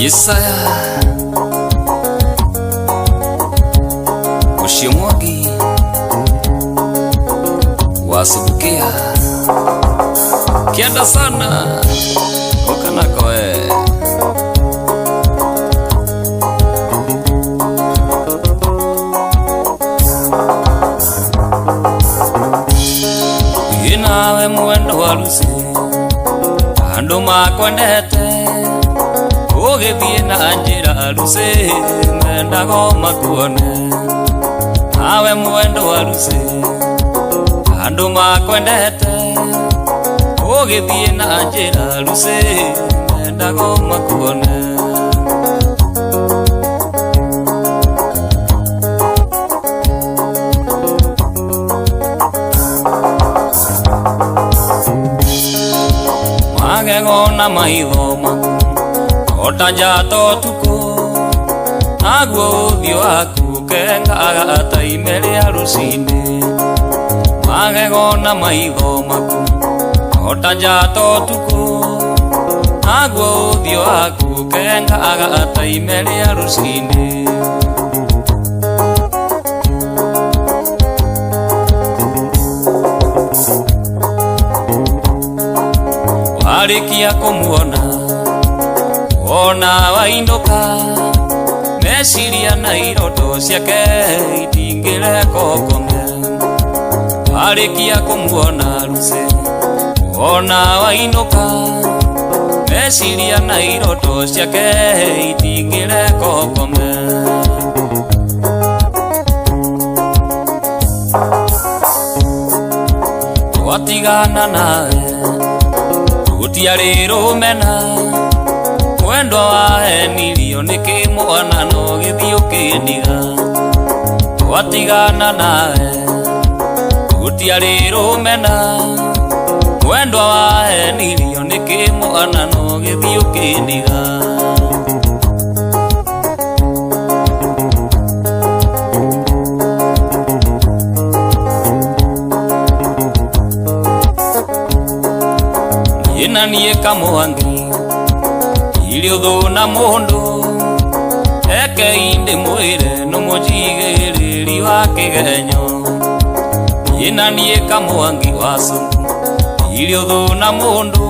Isaya Ushimwagi Wasubukia Kienda sana Okanakoe Inawe mwendo wa Lucy Andũ makwendete ũgĩthiĩ na njĩra Lucy mendago makuone nawe mwendo wa Lucy andũ makwendete ũgĩthiĩ na njĩra Lucy mendago makuone. Magego na maitho maku ota njata ũtukũ naguo ũthiũ waku ũkengaga ta ime rĩa rũcinĩ. Magego na maitho maku ota njata ũtukũ naguo ũthiũ waku ũkengaga ta ime rĩa rũcinĩ. Warĩkia kũmuona wona wainũka meciria na iroto ciake itingĩreka ũkome. Warĩkia kũmuona Lucy wona wainũka meciria na iroto ciake itingĩreka ũkome. Twatigana nawe gũtiarĩ rũmena mwendwa wahenirio nĩkĩ mwana no gĩthiĩ ũkĩndiga. Twatigana nawe gũtiarĩ rũmena mwendwa wahenirio nĩkĩ mwana no gĩthiĩ ũkĩndiga. Niĩ na niĩ Kamwangi irĩ ũthũ na mũndũ rekei ndĩmwĩre nĩ mũnjigĩrĩri wa kĩgenyo. Niĩ na niĩ Kamwangi wa Sumu irĩ ũthũ na mũndũ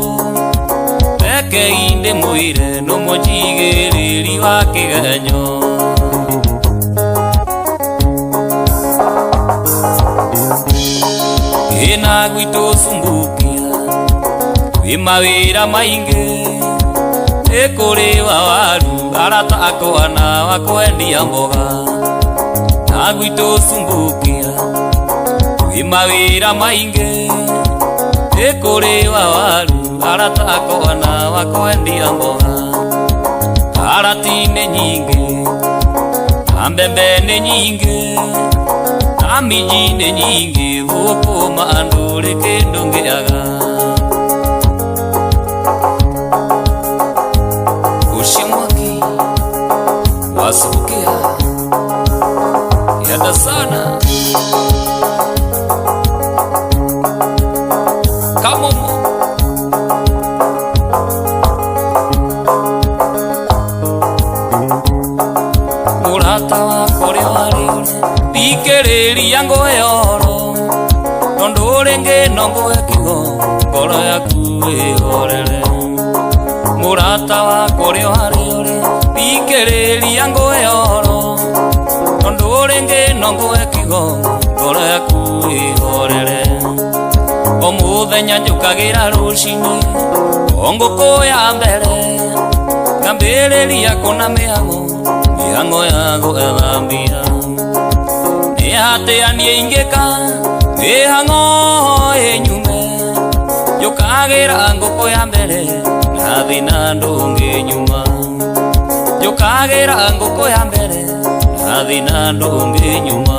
rekei ndĩmwĩre nĩ mũnjigĩrĩri wa kĩgenyo. Ĩna gwitũ Sumbukia kwĩ mawĩra maingĩ nĩ kũrĩ wa waru arata akwa na wa kwendia mboga. Na gwitũ Sumbukia kwĩ mawĩra maingĩ nĩ kũrĩ wa waru arata akwa na wa kwendia mboga. Karati nĩ nyingĩ na mbembe nĩ nyingĩ na minji nĩ nyingĩ thũkũma ndũrĩ kĩndũ ngĩaga. Ushimwaki Wasubukia yada sana Kamomo Mũrata wakwa ũrĩa warĩ ũrĩ thikĩrĩria ngũhe ũhoro tondũ rĩngĩ no ngũhe kiugo ngoro yaku ĩhorere. Mũrata wakwa ũrĩa warĩ ũrĩ thikĩrĩria ngũhe ũhoro tondũ rĩngĩ no ngũhe kiugo ngoro yaku ĩhorere. O mũthenya njũkagĩra rũcinĩ o ngũkũ ya mbere ngambĩrĩria kũna mĩhang'o mĩhang'o ya gwetha mbia. Nĩ atĩa niĩ ingĩka mĩhang'o ĩnyume njũkagĩra ngũkũ ya mbere na thĩna ndũngĩnyuma. Njũkagĩra ngũkũ ya mbere na thĩna ndũngĩnyuma.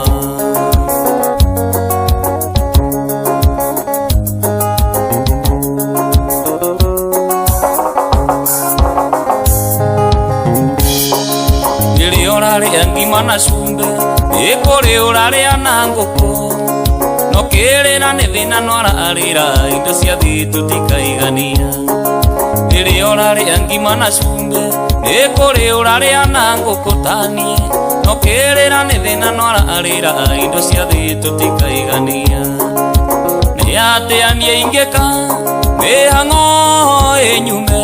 Rĩrĩa ũrarĩa ngima na cumbĩ nĩ kũrĩ ũrarĩa na ngũkũ no kĩrĩra nĩ thĩna no ararĩra indo cia thĩ tũtikaigania. Rĩrĩa ũrarĩa ngima na cumbĩ Nĩ kũrĩ ũrarĩa na ngũkũ taniĩ no kĩrĩra nĩ thĩna no ararĩra indo cia thĩ tũtikaigania. Nĩ atĩa niĩ ingĩka mĩhang'o ĩnyume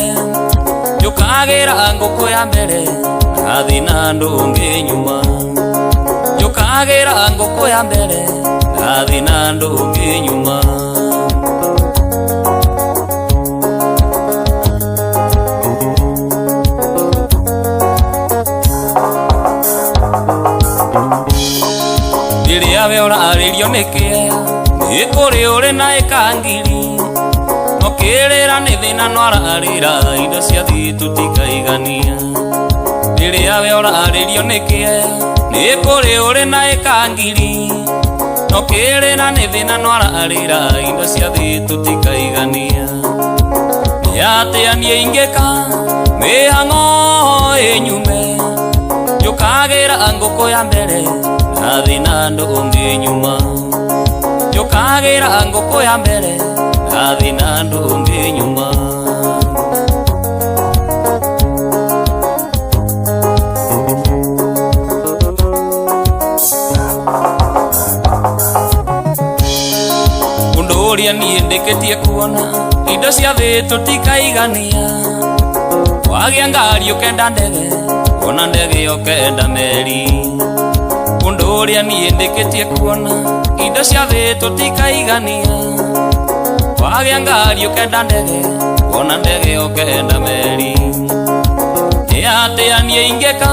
njũkagĩra ngũkũ ya mbere na thĩna ndũngĩ nyuma. Njũkagĩra ngũkũ ya mbere na thĩna ndũngĩ nyuma. Rĩrĩa we ũrarĩrio nĩ kĩea nĩ kũrĩ ũrĩ na ĩkangiri no kĩrĩra nĩ thĩna no ararĩra indo cia thĩ tũtikaigania. Rĩrĩa we ũrarĩrio nĩ kĩea nĩ kũrĩ ũrĩ na ĩkangiri no kĩrĩra nĩ thĩna no ararĩra indo cia thĩ tũtikaigania. Nĩ atĩa niĩ ingĩka mĩhang'o ĩnyume njũkagĩra ngũkũ ya mbere na thĩna ndũngĩ nyuma. Njũkagĩra ngũkũ ya mbere na thĩna ndũngĩ nyuma. Ũndũ ũrĩa niĩ ndĩkĩtie kuona indo cia thĩ tũtikaigania. Wagĩa ngari ũkenda ndege ona ndege ũkenda meri. Ũndũ ũrĩa niĩ ndĩkĩtie kuona indo cia thĩ tũtikaigania. Wagĩa ngari ũkenda ndege ona ndege ũkenda meri. Nĩ atĩa niĩ ingĩka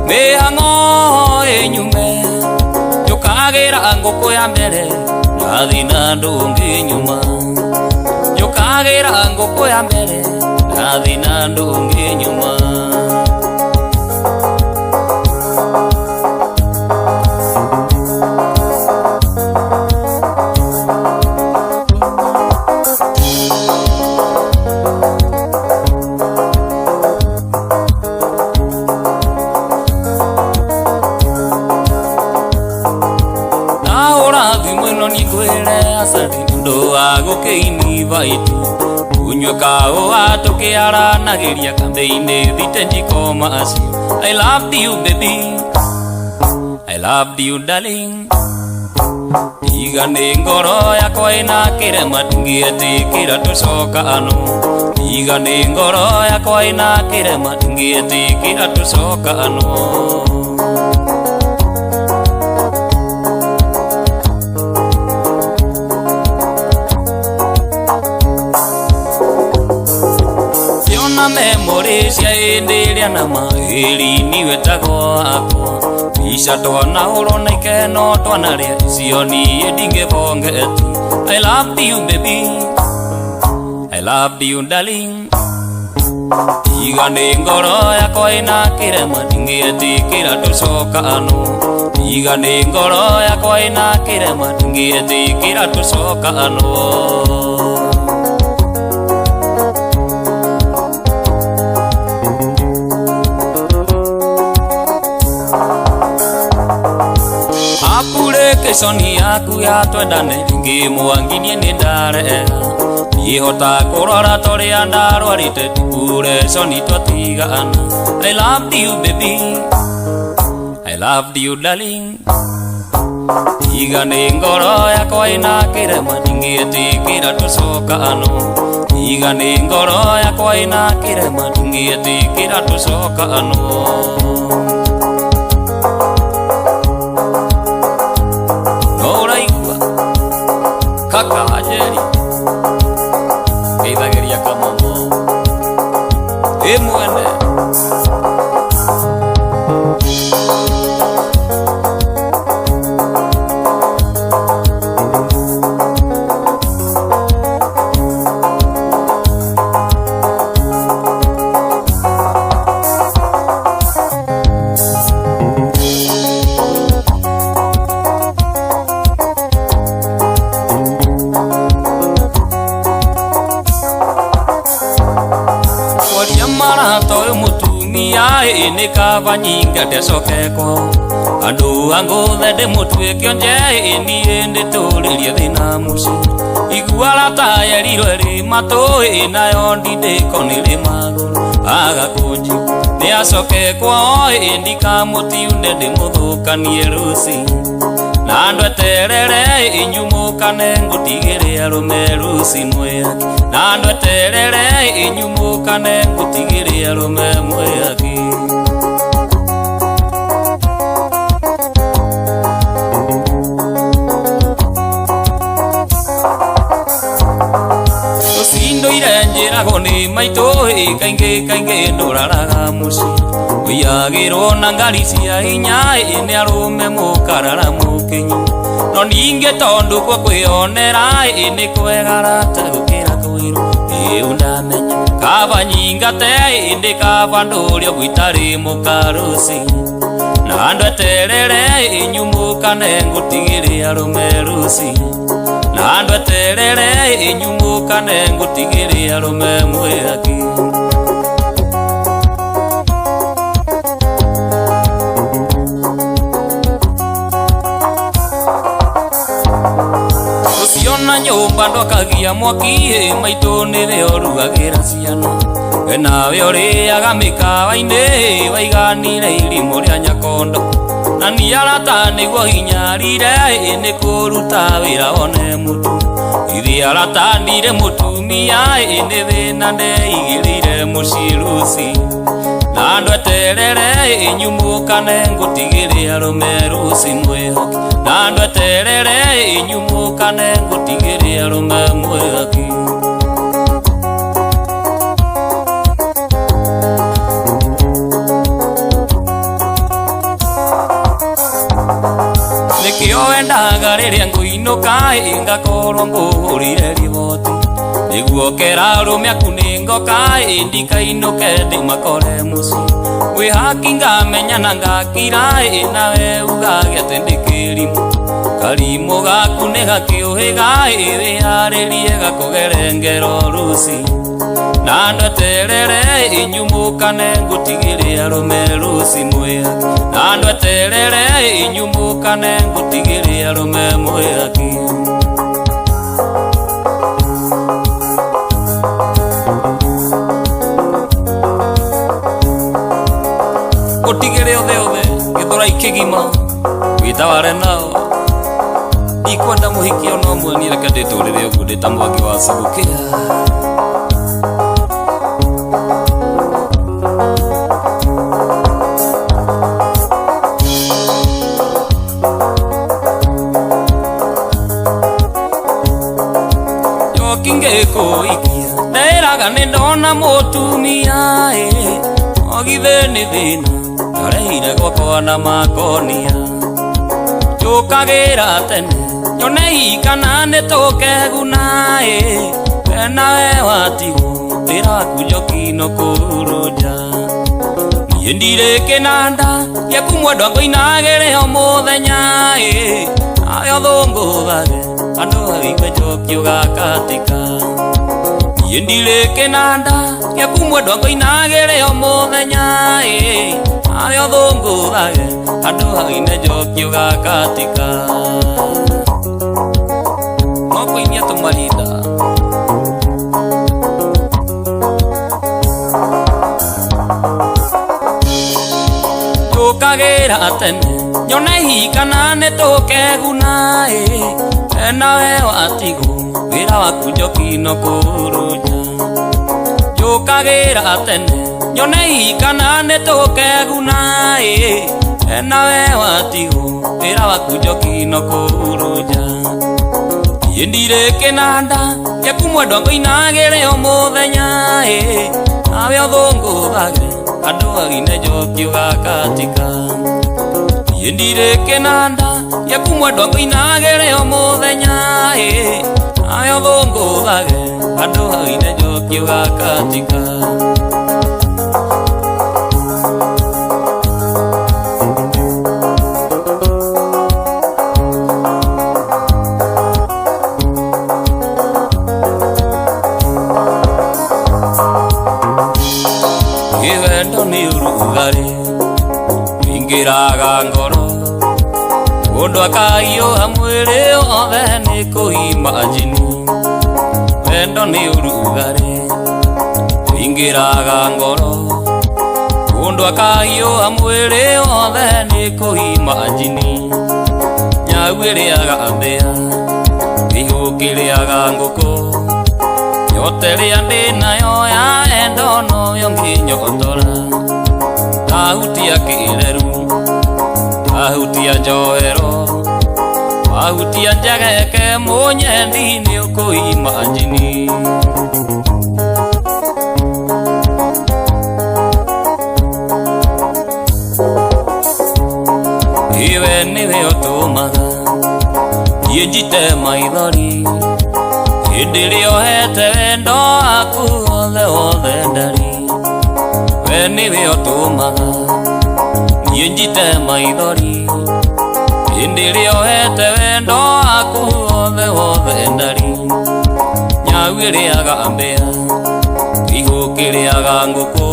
mĩhang'o ĩnyume njũkagĩra ngũkũ ya mbere na thĩna ndũngĩ nyuma. Njũkagĩra ngũkũ ya mbere na thĩna ndũngĩ nyuma. Ndahũra thimũ ĩno nĩngwĩre acanti nĩ ũndũ wa gũkĩinivite unyue kahũa tũkĩaranagĩria kambĩ-inĩ thite njikoma acio. I loved you baby, I loved you darling. Tiga nĩ ngoro yakwa ĩna kĩrema ndingĩetĩkĩra tũcoka ano. Tiga nĩ ngoro yakwa ĩna kĩrema ndingĩetĩkĩra tũcoka ano. Ciona memory cia hĩndĩ ĩrĩa na mahĩri niwetagwo akwa mbica twanahũrwo na ikeno twanarĩa icio niĩ ndingĩbongeti. I loved you baby, I loved you darling. Tiga nĩ ngoro yakwa ĩna kĩrema ndingĩetĩkĩra tũcoka ano. Tiga nĩ ngoro yakwa ĩna kĩrema ndingĩetĩkĩra tũcoka ano. Application yaku ya twendane rĩngĩ mwangi niĩ nĩ ndarega. Ndiĩhota kũrora torĩa ndarwarĩte depression twatigana. I loved you baby, I loved you darling. Tiga nĩ ngoro yakwa ĩna kĩrema ndingĩetĩkĩra tũcoka ano. Tiga nĩ ngoro yakwa ĩna kĩrema ndingĩetĩkĩra tũcoka ano. No ũraigua kaka Njeri ngeithagĩria kamomo ĩ mwene. Kwaria marata ũyũ mũtumia ĩ nĩ kaba nyingate acoke kwao. Andũ angũthe ndĩmũtuĩke onje ĩ niĩ ndĩtũrĩrie thĩna mũciĩ. Igua rata yerirwo ĩrĩ matũ ĩ nayo ndindĩko nĩ rĩ magũrũ aga kũnjigua. Nĩ acoke kwao ĩndi kamũtiune ndĩmũthũkanie rũci na andũ eterere inyumũkane ngũtigĩre arũme rũci mwĩaki na andũ eterere inyumũkane ngũtigĩre arũme mwĩaki. Tũcindoire njĩragwo nĩ maitũ kaingĩ kaingĩ ndũraraga mũciĩ ũiyagĩrwo na ngari cia hinya nĩ arũme mũkarara mũkĩnyu no ningĩ tondũ kuo kwĩonera nĩ kwegarata gũkĩra kwĩrwo ĩu ndamenya kaba nyingate ĩndĩ kaba ndũrĩ ũguo itarĩ mũkarũci na andũ eterere inyumũkane ngũtigĩre arũme rũci na andũ eterere inyumũkane ngũtigĩre arũme mwĩaki. Ũciona nyũmba ndwakagia mwaki maitũ nĩwe ũrugagĩra ciana we nawe ũrĩaga mĩkawa-inĩ waiganire irimũ rĩa nyakondo na ni arata nĩguo hinyarire nĩ kũruta wĩra one mũtu ithe arata ndire mũtumia nĩ thĩna ndeigĩrĩire mũciĩ rũci na andũ eterere inyumũkane ngũtigĩre arũme rũci mwĩhoki na andũ eterere inyumũkane ngũtigĩre arũme mwĩhoki. Nĩkĩo wendaga rĩrĩa ngũinũka ngakorwo ngũhũrire riboti nĩguo kera arũme aku nĩ ngoka ndikainũke ndĩmakore mũciĩ wĩ haki ngamenya na ngakira nawe ugage atĩ ndĩ kĩrimũ karimũ gaku nĩ gakĩũhĩga wĩharĩrie gakũgere ngero rũci na andũ eterere inyumũkane ngũtigĩre arũme rũci mwĩhaki na andũ eterere inyumũkane ngũtigĩre arũme mwĩhaki. Ngũtigĩre othe othe gĩthũrai kĩgima wĩtaware nao ndikwenda mũhiki ona ũmwe niĩ reke ndĩtũrĩre ũguo ndĩ ta mwangi wa cugũkĩra. Njoki ngĩkũikia ndĩraga nĩ ndona mũtumia ogithe nĩ thĩna ndarehire gwakwa na makonia njũkagĩra tene nyone kana nĩ tũkeguna we nawe watigwo wĩra waku njoki no kũhurunja niĩ ndirĩ kĩnanda gĩaku mwendwa ngũinagĩre o mũthenya nawe ũthũngũthage andũ aigue njoki ũgakatika niĩ ndirĩ kĩnanda gĩaku mwendwa ngũinagĩre o mũthenya nawe ũthũngũthage andũ aine njoki ũgakatika no kũinia tũmarinda. Njũkagĩra tene nyone kana nĩ tũkeguna we nawe watigwo wĩra waku njoki no kũhurunja njũkagĩra tene nyone kana nĩ tũkeguna we nawe watigwo wĩra waku njoki no kũhurunja niĩ ndirĩ kĩnanda gĩaku mwendwa ngũinagĩre o mũthenya nawe ũthũngũthage andũ aine njoki ũgakatika niĩ ndirĩ kĩnanda gĩaku mwendwa ngũinagĩre o mũthenya nawe ũthũngũthage andũ aine njoki ũgakatika. Wendo nĩ ũrugarĩ wĩingĩraga ngoro mũndũ akahiũha mwĩrĩ wothe nĩ kũimajini wendo nĩ ũrugarĩ wĩingĩraga ngoro. Mũndũ akahiũha mwĩrĩ wothe nĩ kũhima njini. Nyau ĩrĩaga mbĩa, kĩihũ kĩrĩaga ngũkũ. Nyota ĩrĩa ndĩ nayo ya endo noyo ngĩnyotora. Ndahutia kĩreru, ndahutia njohero, wahutia njegeke mũnyendi nĩ ũkũima njini. Iwe nĩwe ũtũmaga niĩ njite maithori hĩndĩ ĩrĩa ũhete wendo waku wothe wothe ndari. We nĩwe ũtũmaga niĩ njite maithori hĩndĩ ĩrĩa ũhete wendo waku wothe wothe ndari. Nyau ĩrĩaga mbĩa, kĩihũ kĩrĩaga ngũkũ.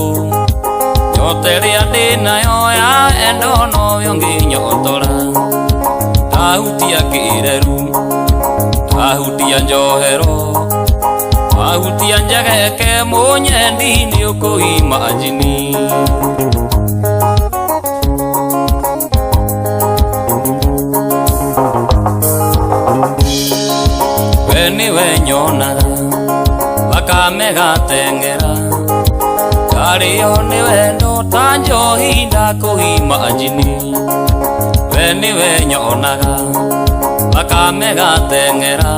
Nyota ĩrĩa ndĩ nayo ya endo noyo ngĩnyotora. Ndahutia kĩreru, ndahutia njohero, wahutia njegeke mũnyendi nĩ ũkũima njini. We nĩwe nyonaga thakame gateng'era, ndarĩo nĩ wendo ta njohi ndakũima njini. We nĩwe nyonaga thakame gateng'era,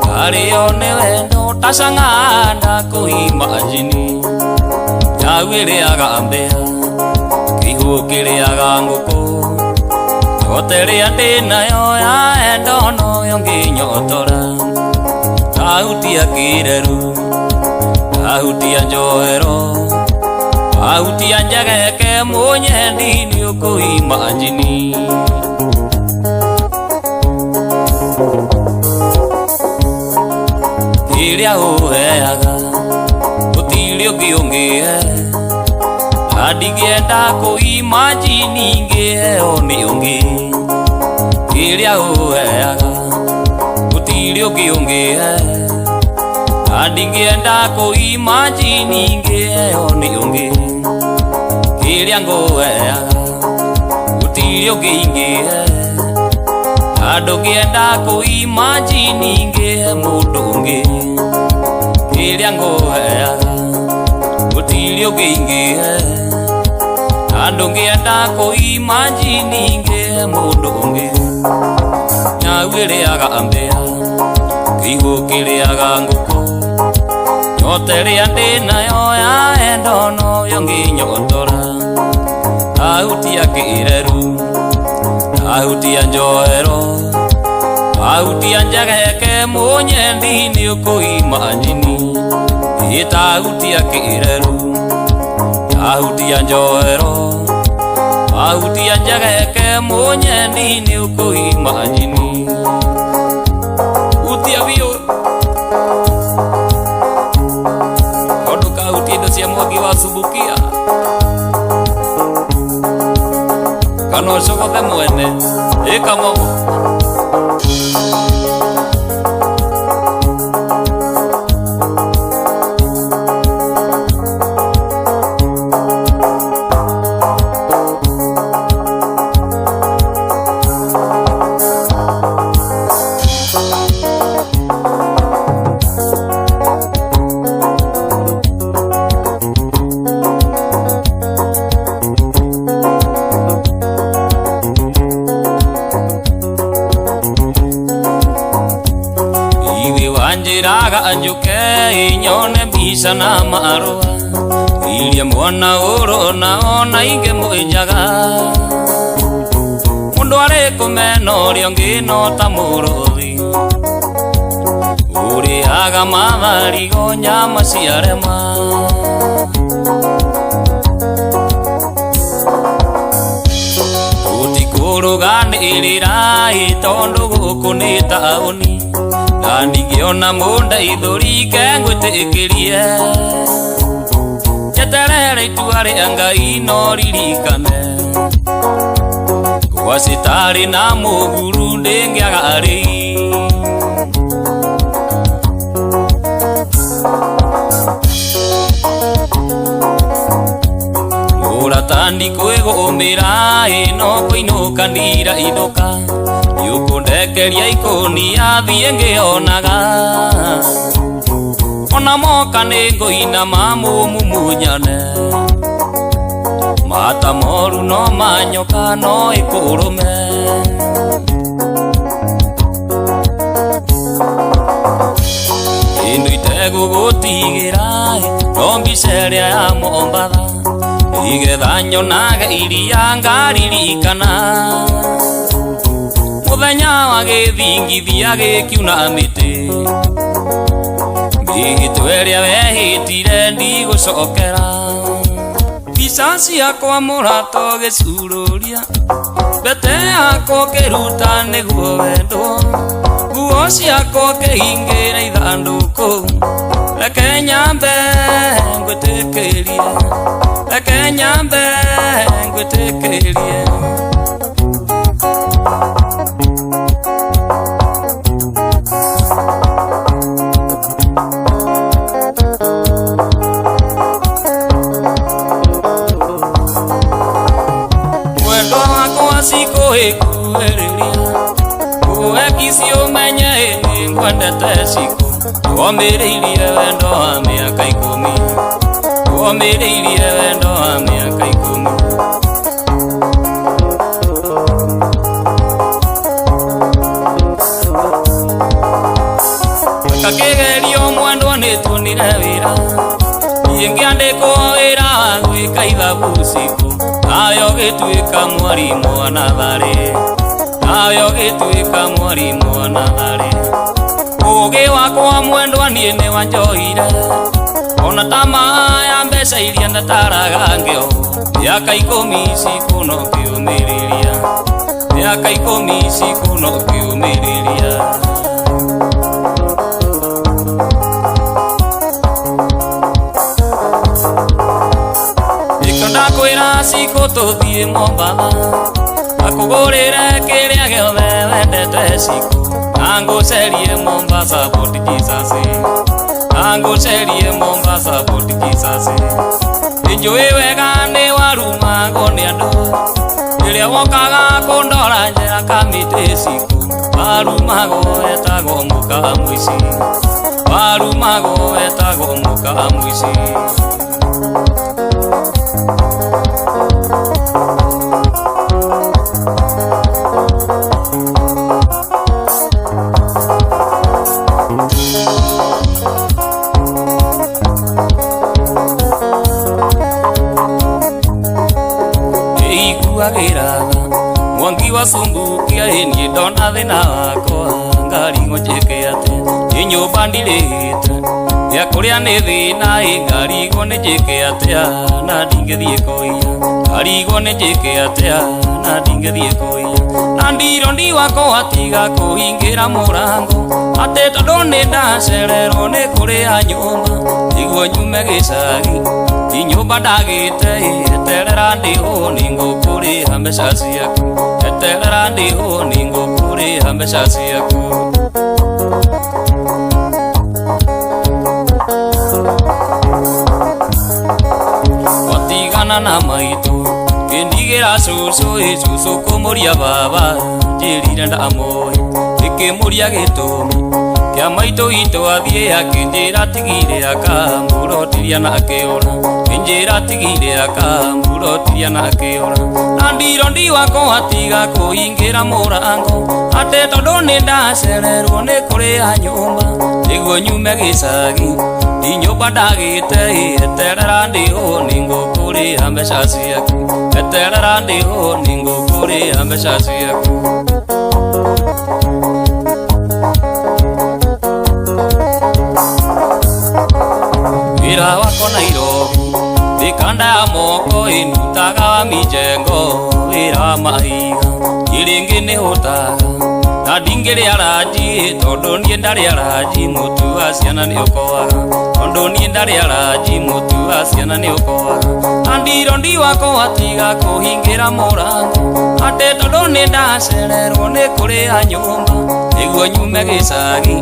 ndarĩo nĩ wendo ta cang'a ndakũima njini. Nyau ĩrĩaga mbĩa, kĩihũ kĩrĩaga ngũkũ. Nyota ĩrĩa ndĩ nayo ya endo noyo ngĩnyotora. Ndahutia kĩreru, ndahutia njohero, wahutia njegeke mũnyendi nĩ ũkũima njini. Kĩrĩa ũheaga gũtirĩ ũngĩ ũngĩhe, na ndingĩenda kũima njini ngĩheo nĩ ũngĩ. Kĩrĩa ũheaga gũtirĩ ũngĩ ũngĩhe, na ndingĩenda kũima njini ngĩheo nĩ ũngĩ. Kĩrĩa ngũheaga gũtirĩ ũngĩ ingĩhe, na ndũngĩenda kũima njini ngĩhe mũndũ ũngĩ. Kĩrĩa ngũheaga gũtirĩ ũngĩ ingĩhe, na ndũngĩenda kũima njini ngĩhe mũndũ ũngĩ. Nyau ĩrĩaga mbĩa, kĩihũ kĩrĩaga ngũkũ. Nyota ĩrĩa ndĩ nayo ya endo noyo ngĩnyotora. Ndahutia kĩreru, ndahutia njohero, wahutia njegeke mũnyendi nĩ ũkũima njini. Ĩ ndahutia kĩreru, ndahutia njohero, wahutia njegeke mũnyendi nĩ ũkũima njini. Hutia biũ tondũ kahutia indo cia Mwangi wa Subukia kana ũcogothe mwene ĩka mogo. Ithe wanjĩraga njũke nyone mbica na marũa iria mwana ũrona ona ingĩ mwĩnjaga. Mũndũ arĩ kũmena ũrĩa ũngĩ no ta mũrũthi ũrĩaga matharigo nyama ciarema. Tũtikũrũganĩrĩra ĩ tondũ gũkũ nĩ taũni, na ndingĩona mũndeithũri ke ngwĩtĩkĩrie. Njeterere itua rĩa Ngai no ririkane, ngwacĩ na mũguru ndĩngĩaga rĩi. Ndikwĩgũmĩra ĩ no kũinũka ndirainũka Nĩũkũndekeria ikũnia thiĩ ngĩonaga Ona moka nĩngũinama mũmumunyane Mata moru no manyoka no ĩkũrũme Kĩndũ itegũgũtigĩra no mbica ĩrĩa ya Mombatha Igetha nyonaga iria ngaririkana Mũthenya wa gĩthingithia gĩkiuna mĩtĩ Mĩhĩtwa ĩrĩa wehĩtire ndigũcokera Mbica ciakwa mũrata ũgĩcururia Mbete yakwa ũkĩruta nĩguo wendwo Nguo ciakwa ũkĩhingĩra ithandũkũ Reke nyambe ngwĩtĩkĩrie Reke nyambe ngwĩtĩkĩrie Mwendwa wakwa cikũĩkuhĩrĩria Nguekici ũmenye nĩngwendete cikũ Womĩrĩirie wendo wa mĩaka ikũmi Womĩrĩirie wendo wa mĩaka ikũmi Kakĩgerio mwendwa nĩtuonire wĩra Niĩ ngĩandĩkwo wĩra wa gwĩka ithabu cikũ Nawe ũgĩtuĩka mwarimũ wa natharĩ Nawe ũgĩtuĩka mwarimũ wa natharĩ Ũgĩ wakwa mwendwa niĩ nĩwanjoire Ona tamaa ya mbeca iria ndataraga ngĩo Mĩaka ikũmi cikũ no kĩũmĩrĩria Mĩaka ikũmi cikũ no kĩũmĩrĩria Nĩkĩo ndakwĩra cikũ tũthiĩ Mombatha Akũgũrĩre kĩrĩa gĩothe wendete cikũ Na ngũcerie Mombasa Fort Jesus Na ngũcerie Mombasa Fort Jesus Nĩnjũĩ wega nĩ warumagwo nĩ andũ Rĩrĩa wokaga kũndora njera kamĩtĩ cikũ Warumagwo wetagwo mũka mũici Warumagwo wetagwo mũka mũici Iguagĩra tha Mwangi wa Sumbũkia niĩ ndona thĩna wakwa ngarigwo njĩke atĩa Nĩ nyũmba ndirĩhĩte gĩa kũrĩa nĩ thĩna ĩ ngarigwo nĩ njĩke atĩa na ndingĩthiĩ kũiya Ngarigwo nĩ njĩke atĩa na ndingĩthiĩ kũiya Na ndirondi wakwa tiga kũhingĩra mũrango Atĩ tondũ nĩ ndacererwo nĩ kũrĩha nyũmba Nĩguo nyume gĩcagi Ti nyũmba ndagĩte eterera ndĩhwo nĩngũkũrĩha mbeca ciaku Eterera ndĩhwo nĩngũkũrĩha mbeca ciaku Twatigana na maitũ ngĩndigĩra cũcũ ĩ cũcũ kũmũria baba njĩrire ndamũĩ Ngĩkĩmũria gĩtũmi kĩa maitũ witũ athiĩ akĩnjĩra tigire akamũrotiria na akĩũra Kĩnjĩra tigire akamũrotiria na akĩũra Na ndirondi wakwa tiga kũhingĩra mũrango Atĩ tondũ nĩ ndacererwo nĩ kũrĩha nyũmba Nĩguo nyume gĩcagi Ti nyũmba ndagĩte eterera ndĩhwo nĩngũkũrĩha mbeca ciaku Eterera ndĩhwo nĩngũkũrĩha mbeca ciaku Wĩra wakwa Nairobi Mĩkanda ya moko ĩnutaga wa mijengo wĩra wa mahiga Niĩ rĩngĩ nĩhũtaga na ndingĩrĩa ranji tondũ niĩ ndarĩa ranji mũtu wa ciana nĩũkoaga Tondũ niĩ ndarĩa ranji mũtu wa ciana nĩũkoaga Na ndirondi wakwa tiga kũhingĩra mũrango Atĩ tondũ nĩ ndacererwo nĩ kũrĩha nyũmba Nĩguo nyume gĩcagi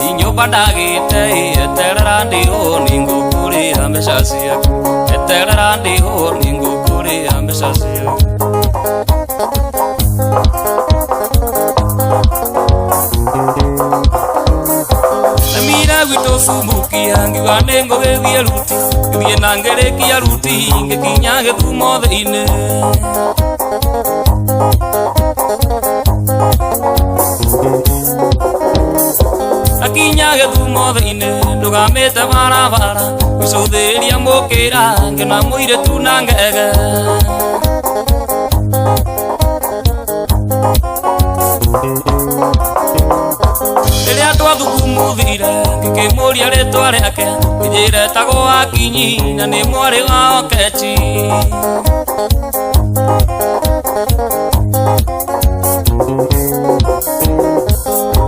Ti nyũmba ndagĩte eterera ndĩhwo nĩngũkũrĩha mbeca ciaku Eterera ndĩhwo nĩngũkũrĩha mbeca Subukia ngiuga nĩ ngũgĩthiĩ ruti ngĩthiĩ na ngĩrĩkia ruti ngĩkinya Gĩthumo thĩinĩ. Akinya Gĩthumo thĩinĩ ndũgamĩte barabara gũcũthĩrĩria mũkĩra ngĩona mũirĩtu na ngege. Rĩrĩa twathugumuthire ngĩkĩmũria rĩtwa rĩake ngĩnjĩra etagwo Akinyi na nĩ mwarĩ wa Okechi.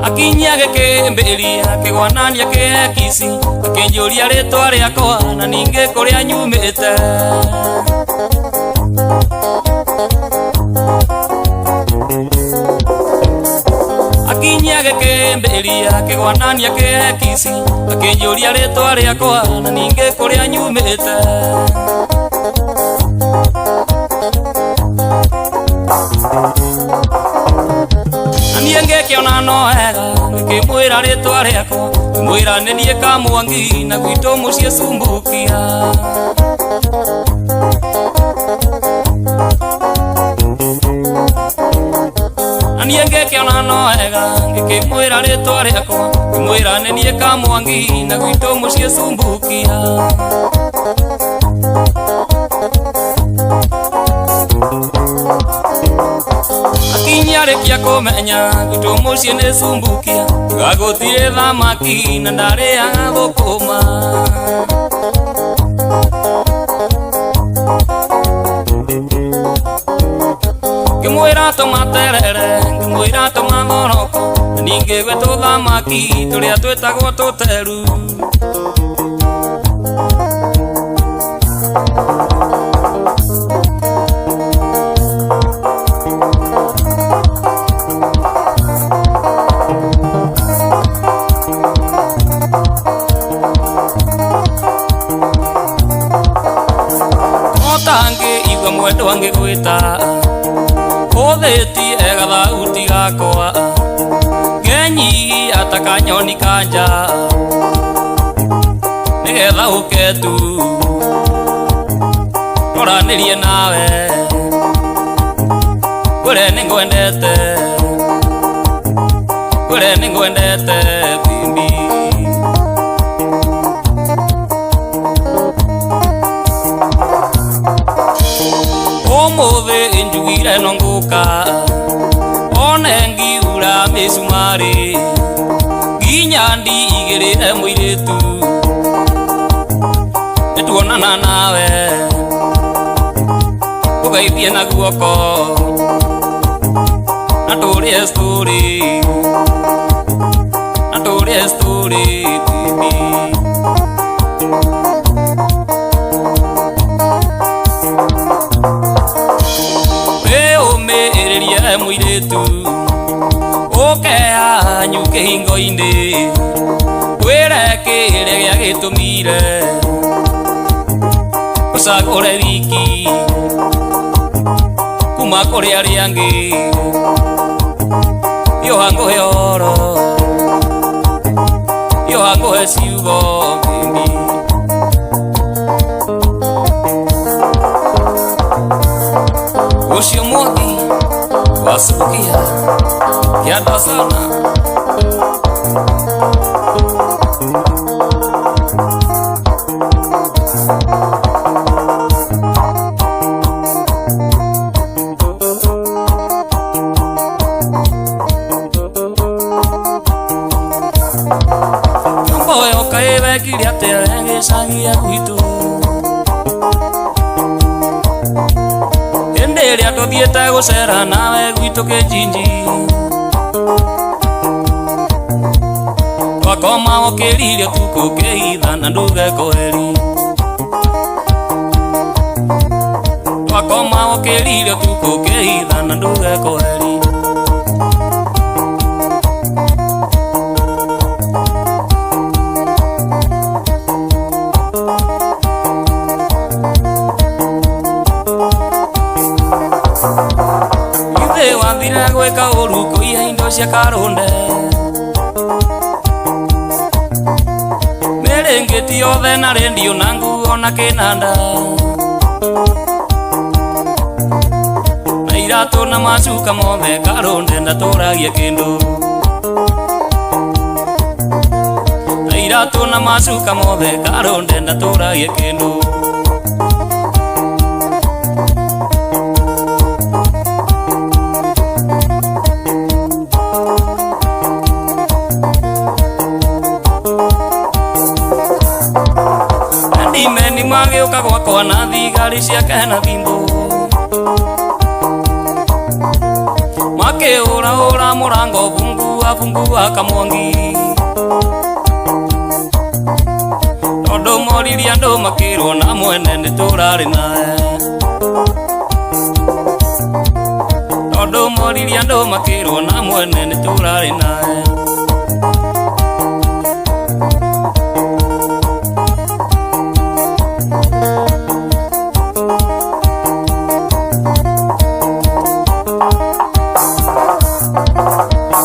Akinyi agĩkĩmbĩria akĩgwanania kĩekisi akĩnjũria rĩtwa rĩakwa na ningĩ kũrĩa nyumĩte. Akinyi agĩkĩmbĩria akĩgwanania kĩekisi akĩnjũria rĩtwa rĩakwa na ningĩ kũrĩa nyumĩte. Niĩ ngĩkĩona no wega ngĩkĩmwĩra rĩtwa rĩakwa ngĩmwĩra nĩ niĩ Kamwangi na gwitũ mũciĩ Sumbukia. Na niĩ ngĩkĩona no wega ngĩkĩmwĩra rĩtwa rĩakwa ngĩmwĩra nĩ niĩ Kamwangi na gwitũ mũciĩ Sumbukia. Akinyi arĩkia kũmenya gwitũ mũciĩ nĩ Sumbukia gagũtirĩ thamaki na ndarĩaga thũkũma. Ngĩmwĩra tũmaterere ngĩmwĩra tũmathoroko na ningĩ gwĩ tũthamaki tũrĩa twĩtagwo tũteru. Igua mwendwa ngĩgwĩta hũthĩtie gathauti gakwa ngenyihia ta kanyoni kanja nĩgetha ũke tu twaranĩrie nawe ngwĩre nĩngwendete ngwĩre nĩngwendete baby. Ũmũthĩ njugire no ngũka one ngiura mĩcumarĩ nginya ndigĩrĩre mũirĩtu nĩtuonana nawe ũgeithie na guoko na tũrĩe story na tũrĩe story baby. Wĩũmĩrĩrie mũirĩtu ũke hanyu kĩhingo-inĩ wĩre kĩrĩa gĩagĩtũmire ũcagũre wiki kuma kũrĩ arĩa angĩ hiũha ngũhe ũhoro hiũha ngũhe ciugo baby. Ucio Mwangi wa Subukia kianda sana. Mboyo kaĩ wekire atĩa gĩcagi gwitũ hĩndĩ ĩrĩa tũthiĩte gũcera nawe gwitũ kĩnjinji twakoma ũkĩririe ũtukũ kĩhitha na nduge kweri twakoma ũkĩririe ũtukũ kĩhitha na nduge kweri. Wathire gwĩka ũru kũiya indo cia karũnde Magazeti othe na rendio na nguo na kĩnanda. Na iratũ na macuka mothe karũnde ndatũragia kĩndũ. Na iratũ na macuka mothe karũnde ndatũragia kĩndũ. Ndimeni magĩũka gwakwa na thigari ciake na thimũ. Makĩũraũra mũrango bungua bungua kamwangi. Tondũ moririe andũ makĩrwo na mwene nĩ tũrarĩ naye. Tondũ moririe andũ makĩrwo na mwene nĩ tũrarĩ naye.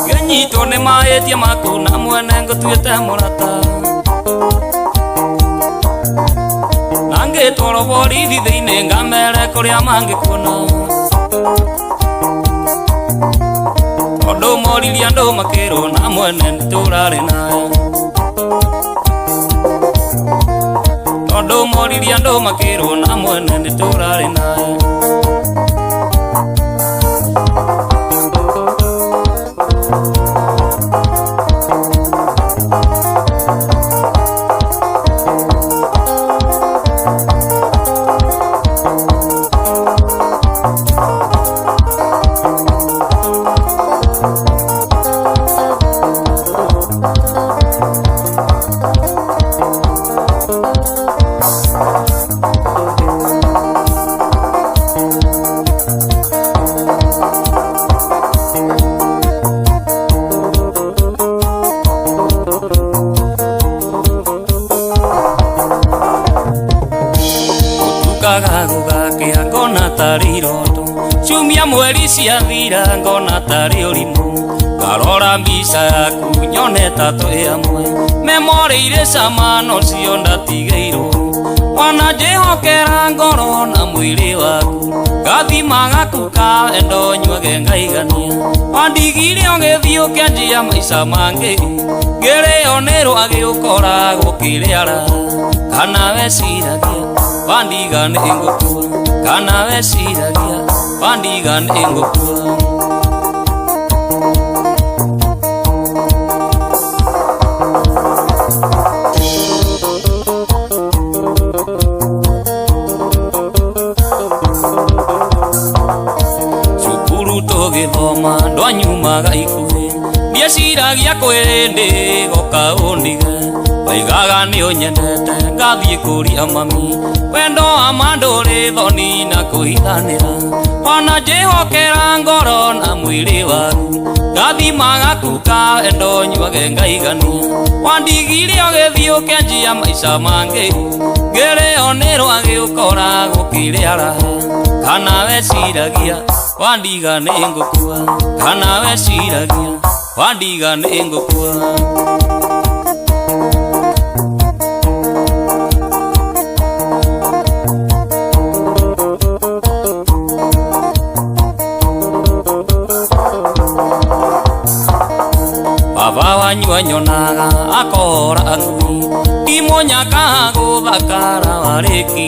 Ngĩnyitwo nĩ mahĩtia maku na mwene ngũtuĩte mũrata. Na ngĩtwarwo borithi thĩinĩ ngamere kũrĩa mangĩkuona. Tondũ moririe andũ makĩrwo na mwene nĩ tũrarĩ naye. Tondũ moririe andũ makĩrwo na mwene nĩ tũrarĩ naye. Gũgakia ngona tarĩ iroto. Ciumia mweri ciathira ngona tarĩ ũrimũ. Ngarora mbica yaku nyone ta twĩ amwe. Memori irĩ cama nocio ndatigĩirwo. Wana njĩhokera ngoro na mwĩrĩ waku. Ngathima gaku ka wendo nyuage ngaigania. Wandigire ũgĩthiĩ ũkĩanjia maica mangĩ. Ngĩrĩo nĩ rwagĩ ũkoragwo ũkĩrĩara. Kana weciragia wandiga nĩ ngũkua. Kana weciragia wandiga nĩ ngũkua. Cukuru tũgĩthoma ndwanyumaga ikuhĩ. Ndieciragia kwĩ goka ũndige. Waigaga nĩ ũnyendete ngathiĩ kũria mami. Wendo wa ma ndũrĩ thoni na kũhithanĩra. Wana njĩhokera ngoro na mwĩrĩ waku. Ngathima gaku ka wendo nyuage ngaigania. Wandigire ũgĩthiĩ ũkĩanjia maica mangĩ. Ngĩrĩo nĩ rwagĩ ũkoragwo ũkĩrĩara. Kana weciragia wandiga nĩ ngũkua. Kana weciragia wandiga nĩ ngũkua. Baba wanyu anyonaga akora ngui. Ti mũnyaka gũthakara warĩki.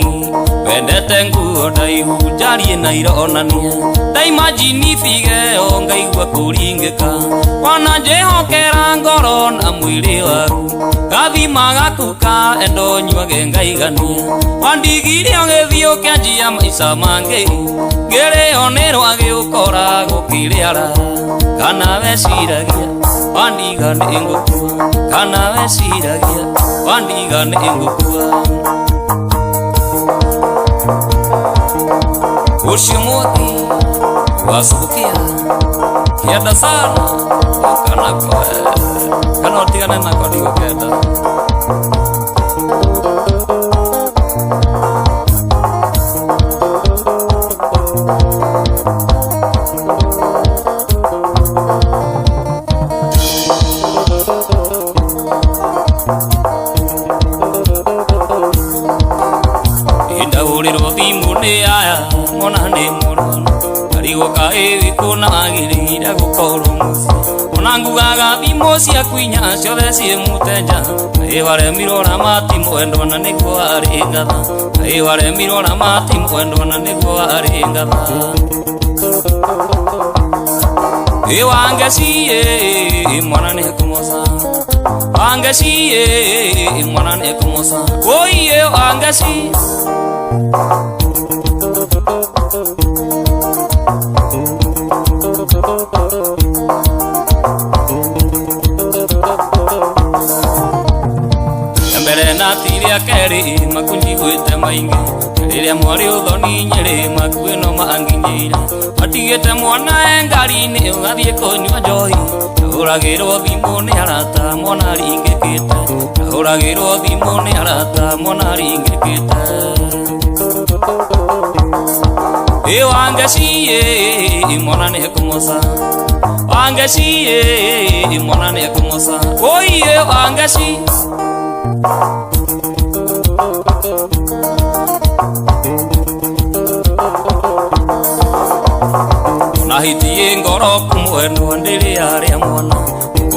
Wendete nguo ndaihu njarie na ironania. Ndaimajini bigeo ngaigua kũringĩka. Wana njĩhokera ngoro na mwĩrĩ waku. Ngathima gaku ka wendo nyuage ngaigania. Wandigire ũgĩthiĩ ũkĩanjia maica mangĩ. Ngĩrĩo nĩ rwagĩ ũkoragwo ũkĩrĩara. Kana weciragia wandiga nĩ ngũkua. Kana weciragia wandiga nĩ ngũkua. Ũcio mwathi wacũkia kĩenda sana ũka nako kana ũtigane nako ndigũkenda. Ahũrĩrwo thimũ nĩ aya mwana nĩ mũrwaru arigwo kaĩ wĩkũ na agĩrĩire gũkorwo mũciĩ ona ngugaga thimũ ciaku inya ciothe ciĩ mũtenja kaĩ waremirwo ramati mwendwa na nĩguo arĩ ngatha kaĩ waremirwo ramati mwendwa na nĩguo arĩ ngatha ĩ wangeci mwana nĩ kũmoca wangeci mwana nĩ kũmoca oiye wangeci. Mbere na tiria kerĩ makunjiguĩte maingĩ rĩrĩa mwarĩ ũthoni nyĩrĩ makuĩ no manginyĩire matigĩte mwana e ngari-inĩ ũgathiĩ kũnyua njohi ahũragĩrwo thimũ nĩ arata mwana aringĩkĩte ahũragĩrwo thimũ nĩ arata mwana aringĩkĩte ĩ wangeci mwana nĩ kũmoca wangeci mwana nĩ kũmoca oiye wangeci. Nahitiye ngoro kumwendwa ndĩrĩ arĩa mwana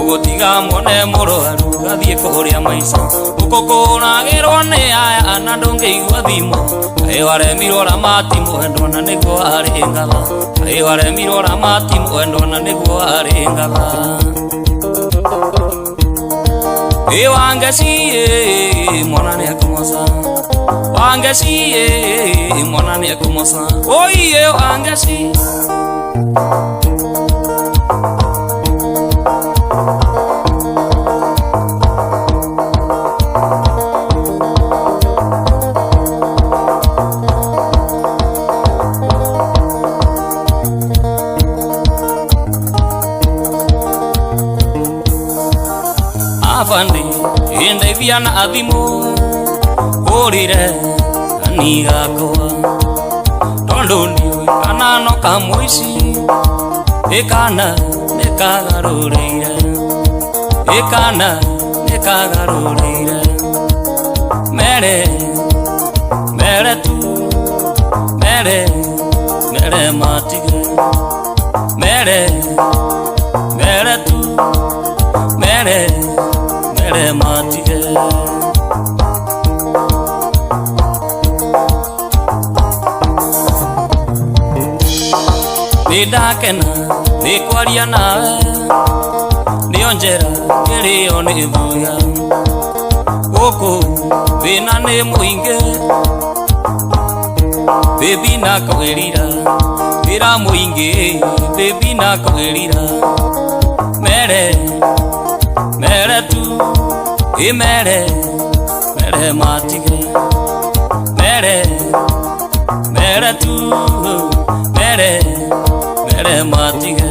ũgũtiga mwone mũrwaru gathiĩ kũrĩa maica ũkũkũragĩrwo nĩ aya na ndũngĩigua thimo kaĩ waremirwo ramati mwendwa na nĩguo arĩ ngatha kaĩ waremirwo ramati mwendwa na nĩguo arĩ ngatha ĩ wangeci mwana nĩ ekũmoca wangeci mwana nĩ ekũmoca oiye wangeci. Afande indeithia na thimũ hũrĩre kani gakwa tondũ ndiũĩ kana no kamũici ĩkana nĩkagarũrĩire ĩkana nĩkagarũrĩire mere mere tu mere mere matige mere mere tu mere mere matige. Nĩ ndakena nĩ kwaria nawe nĩyo njera ĩrĩo nĩ thuya gũkũ thĩna nĩ mũingĩ baby na kwĩrira wĩra mũingĩ baby na kwĩrira mere mere tu ĩ mere mere matige mere mere tu mere mere matige.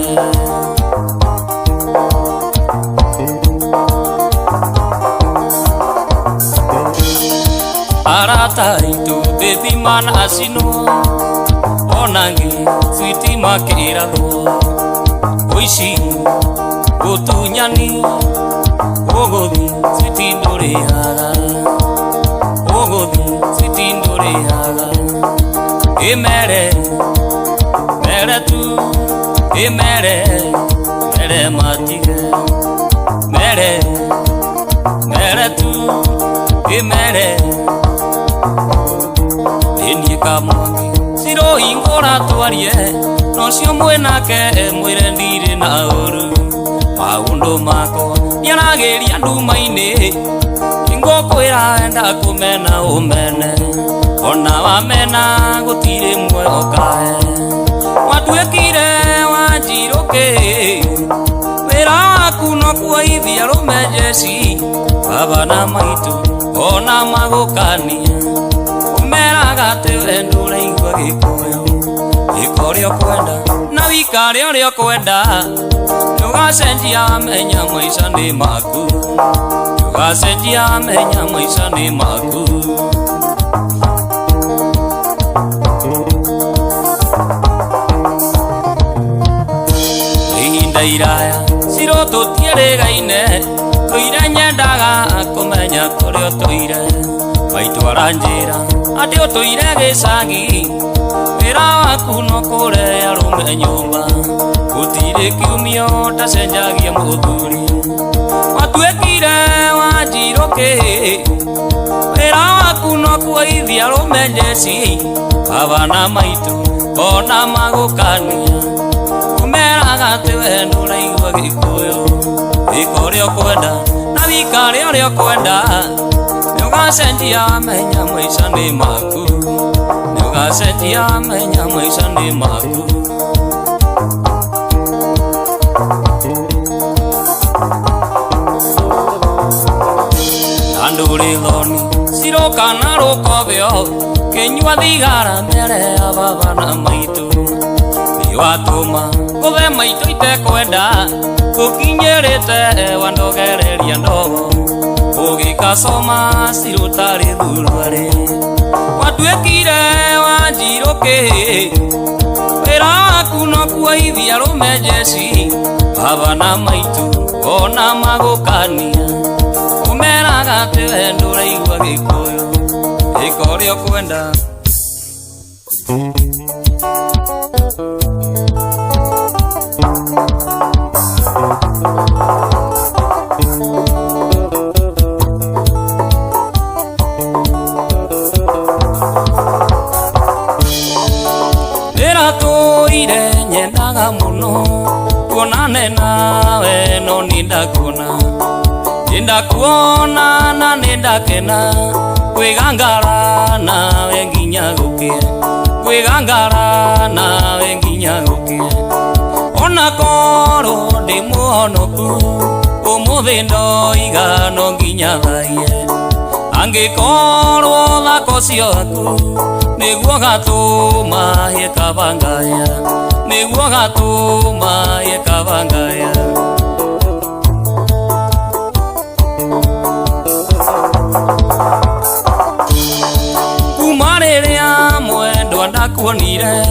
Arata aitũ baby manacinwo ona angĩ switi makĩrathwo ũici ũtunyani ũgũthi switi ndũrĩhaga ũgũthi switi ndũrĩhaga ĩ mere mere tu ĩ mere mere matige mere mere tu ĩ mere niĩ kamwangi cirohingũra twarie nocio mwĩnake mwĩre ndirĩ na ũru maũndũ makwa nĩaragĩria nduma-inĩ ngũkwĩra enda kũmena ũmene ona wamena gũtirĩ muoyo ũkahe watuĩkire wanjirũkĩ wĩra waku no kuoithia arũme njeci baba na maitũ ona magũkania ũmeraga atĩ we ndũraigua gĩkũyũ ĩka ũrĩa ũkwenda na wĩikare ũrĩa ũkwenda nĩũgacenjia menya maica nĩ maku nĩũgacenjia menya maica nĩ maku. Ihinda iraya ciro tũtiĩrĩgaine tũire nyendaga kũmenya kũrĩa ũtũire Maitũ aranjĩra atĩ ũtũire gĩcagi, wĩra waku no kũrehe arũme nyũmba, gũtirĩ kiumia ũtacenjagia mũthuri. Watuĩkire wanjirũ kĩ, wĩra waku no kuoithia arũme njeci, baba na maitũ ona magũkania, ũmeraga atĩ we ndũraigua Gĩkũyũ. Ĩka ũrĩa ũkwenda na wĩikare ũrĩa ũkwenda, nĩũgacenjia wamenya maica nĩ maku, nĩũgacenjia wamenya maica nĩ maku. Na ndũrĩ thoni ciroka na rũkobio, kĩnyua thigara mbere ya baba na maitũ. Nĩwatũma ngũthe maitũ itekwenda, gũkinyĩrĩte wandogereria ndogo, ũgĩkacoma cirũtarĩ thuruarĩ. Watuĩkire wanjirũ kĩ, wĩra waku no kuoithia arũme njeci, baba na maitũ ona magũkania, ũmeraga atĩ we ndũraigua Gĩkũyũ. Ĩka ũrĩa ũkwenda. Ndĩratũire nyendaga mũno tuonane nawe no nĩndakuona, nĩndakuona na nĩndakena, kwĩgangara nawe nginya gũkĩe, kwĩgangara nawe nginya gũkĩe. Ona korwo ndĩ mũhonoku ũmũthĩ ndoiga no nginya thaiye, angĩkorwo thako ciaku nĩguo gatũma hĩe kabangaya, nĩguo gatũma hĩe kabangaya. Kuma rĩrĩa mwendwa ndakuonire,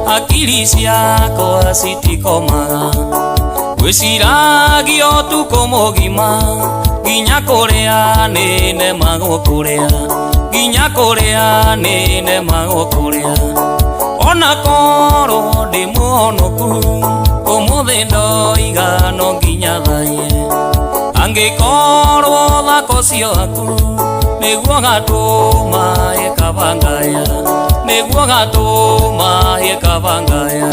hakiri ciakwa citikomaga, gwĩciragia ũtukũ mũgima, nginya kũrĩa nĩnemagwo kũrĩa, nginya kũrĩa nĩnemagwo kũrĩa. Ona korwo ndĩ mũhonoku ũmũthĩ ndoiga no nginya thaiye, angĩkorwo thako ciaku nĩguo gatũma hĩe kabangaya, nĩguo gatũma hĩe kabangaya.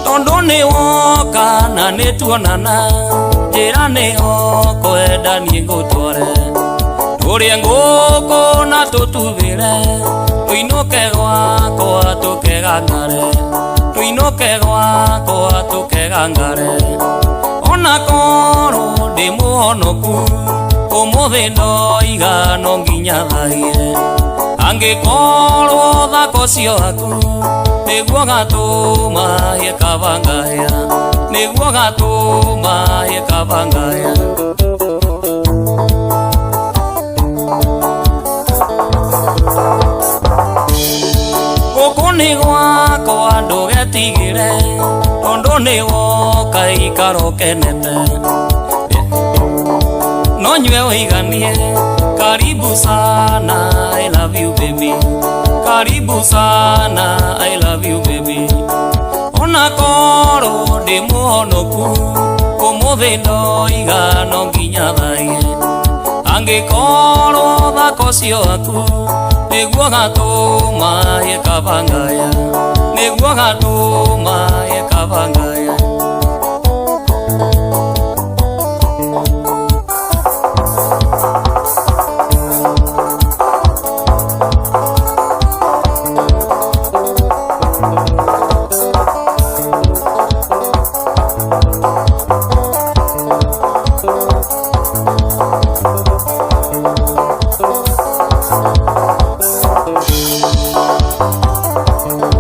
Tondũ nĩwoka na nĩtuonana, njĩra nĩho kwenda niĩ ngũtware, tũrĩe ngũkũ na tũtubĩre, tũinũke gwakwa tũkegangare, tũinũke gwakwa tũkegangare. Ona korwo ndĩ mũhonoku ũmũthĩ ndoiga no nginya thaiye, angĩkorwo thako ciaku nĩguo gatũma hĩe kabangaya, nĩguo gatũma hĩe kabangaya. Gũkũ nĩ gwakwa ndũgetigĩre, tondũ nĩwoka ikara ũkenete, no nyue ũiganie. Karibu sana, I love you baby, karibu sana, I love you baby. Ona korwo ndĩ mũhonoku ũmũthĩ ndoiga no nginya thaiye, angĩkorwo thako ciaku nĩguo gatũma hĩe kabangaya, nĩguo gatũma hĩe kabangaya.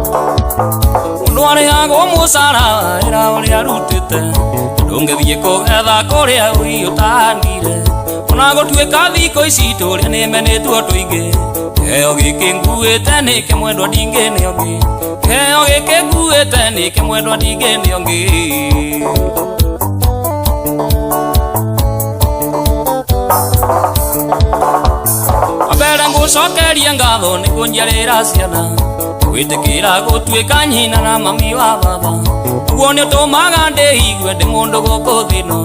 Mũndũ arĩhagwo mũcara wĩra ũrĩa arutĩte, ndũngĩthiĩ kũgetha kũrĩa ũi ũtandire. Ona gũtuĩka thikũ ici tũrĩa nĩmenĩtwo tũingĩ, kĩheo gĩkĩ nguĩte nĩkĩ mwendwa ndingĩ nĩ ũngĩ, kĩheo gĩkĩ nguĩte nĩkĩ mwendwa ndingĩ nĩ ũngĩ. Ngũcokerie ngatho nĩ kũnjiarĩra ciana gwĩtĩkĩra gũtuĩka nyina na mami wa baba ũguo nĩ ũtũmaga ndĩigue ndĩ mũndũ gũkũ thĩ ĩno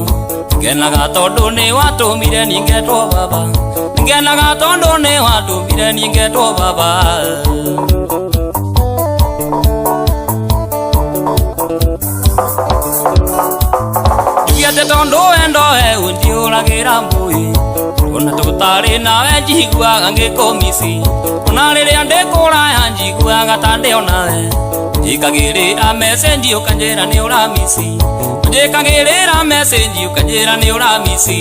ngenaga tondũ nĩ watũmire niĩ ngetwo baba ngenaga tondũ nĩ watũmire niĩ ngetwo baba. Njuge atĩ tondũ wendo we ũnjihũragĩra mbũĩ ona tũtarĩ nawe njiguaga ngĩkũmici ona rĩrĩa ndĩ kũraya njiguaga ta ndĩ onawe njĩkagĩrĩra message ũkanjĩra nĩ ũramici njĩkagĩrĩra message ũkanjĩra nĩ ũramici.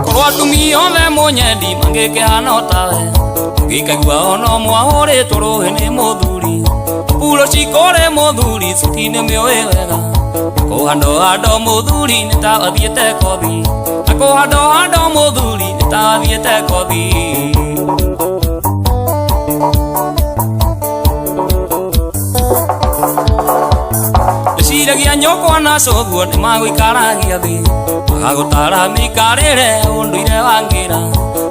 Korwo atumia othe mũnyendi mangĩkĩhana o tawe ngĩkaigua ona mwahũrĩtwo rũhĩ nĩ mũthuri puro cikũrĩ mũthuri suti nĩ mĩũĩ wega kũhandohando mũthuri nĩ ta athiĩte kothi na kũhandohando mũthuri nĩ ta athiĩte kothi. Ndĩciragia nyũkwa na cũguo nĩ magũikaragia thĩ magagũtara mĩikarĩre ũndũire wa ngĩra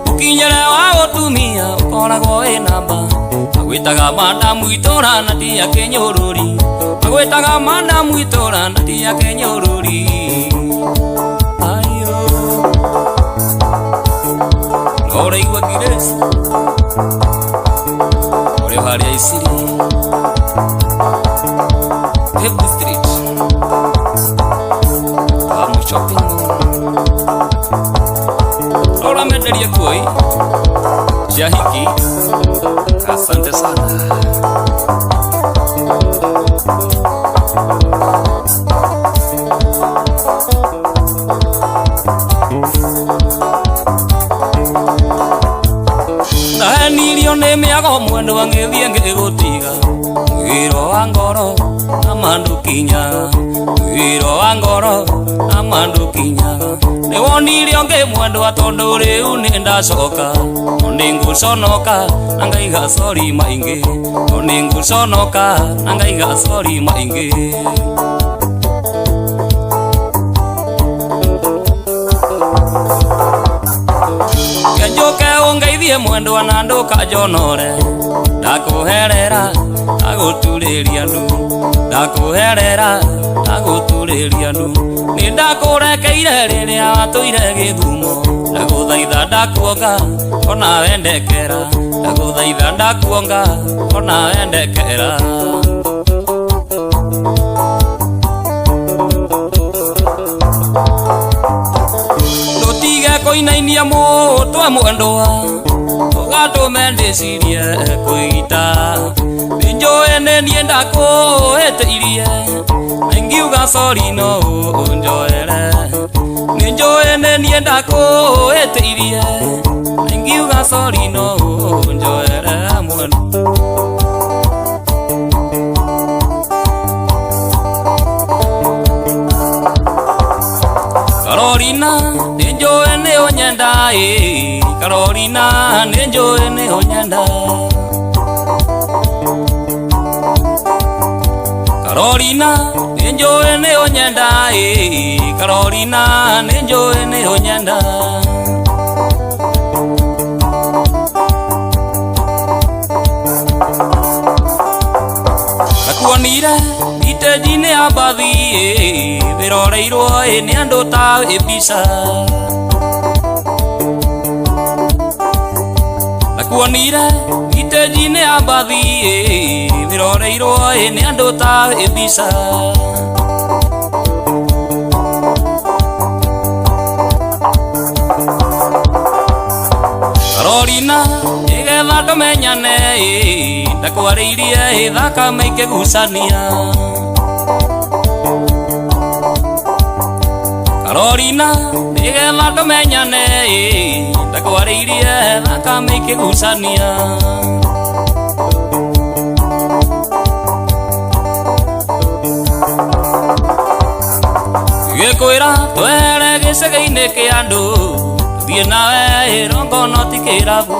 mũkinyĩre wa ũtumia ũkoragwo wĩ namba magwĩtaga madamu itũra na ti akĩnyũrũri magwĩtaga madamu itũra na ti akĩnyũrũri. Ayo no ũraigua Grace ũrĩ harĩa Isiri Hebu Street Tamu Shopping Mall Rora menderia kuoi cia hiki. Asante sana. Ndahenirio nĩ mĩago mwendwa ngĩthiĩ ngĩgũtiga mwĩro wa ngoro na mandũkinyaga mwĩro wa ngoro na mandũkinyaga nĩ wonire ũngĩ mwendwa tondũ rĩu nĩ ndacoka no nĩ ngũconoka na ngaiga sori maingĩ no nĩ ngũconoka na ngaiga sori maingĩ. Njoke ũngeithie mwendwa na ndũkanjonore ndakũherera ndagũturĩria ndu ndakũherera ndagũturĩria ndu nĩ ndakũrekeire rĩrĩa watũire gĩthumo ndagũthaitha ndakuonga ona wendekera ndagũthaitha ndakuonga ona wendekera. Ndũtige kũinainia mũtwe mwendwa ũgatũme ndĩcirie kwĩita nĩnjũĩ nĩ niĩ ndakũhĩtĩirie na ingiuga sori no ũnjoere nĩnjũĩ nĩ niĩ ndakũhĩtĩirie na ingiuga sori no ũnjoere mwendwa. Karolina nĩnjũĩ nĩ ũnyenda ĩ Karolina nĩnjũĩ nĩ ũnyenda Karolina nĩnjũĩ nĩ ũnyenda ĩ Karolina nĩnjũĩ nĩ ũnyenda. Ndakuonire iteji-inĩ ya mbathi ĩ wĩroreirwo ĩ nĩ andũ ta ĩ mbica ndakuonire iteji-inĩ ya mbathi ĩ wĩroreirwo ĩ nĩ andũ ta ĩ mbica. Karolina nĩgetha tũmenyane ĩ ndakwarĩirie ĩ thakame ikĩgucania Karolina nĩgetha tũmenyane ĩ ndakwarĩirie thakame ikĩgucania. Gĩkwĩra twehere gĩcegĩ-inĩ kĩa andũ tũthiĩ nawe ĩrongo no ti kĩrabu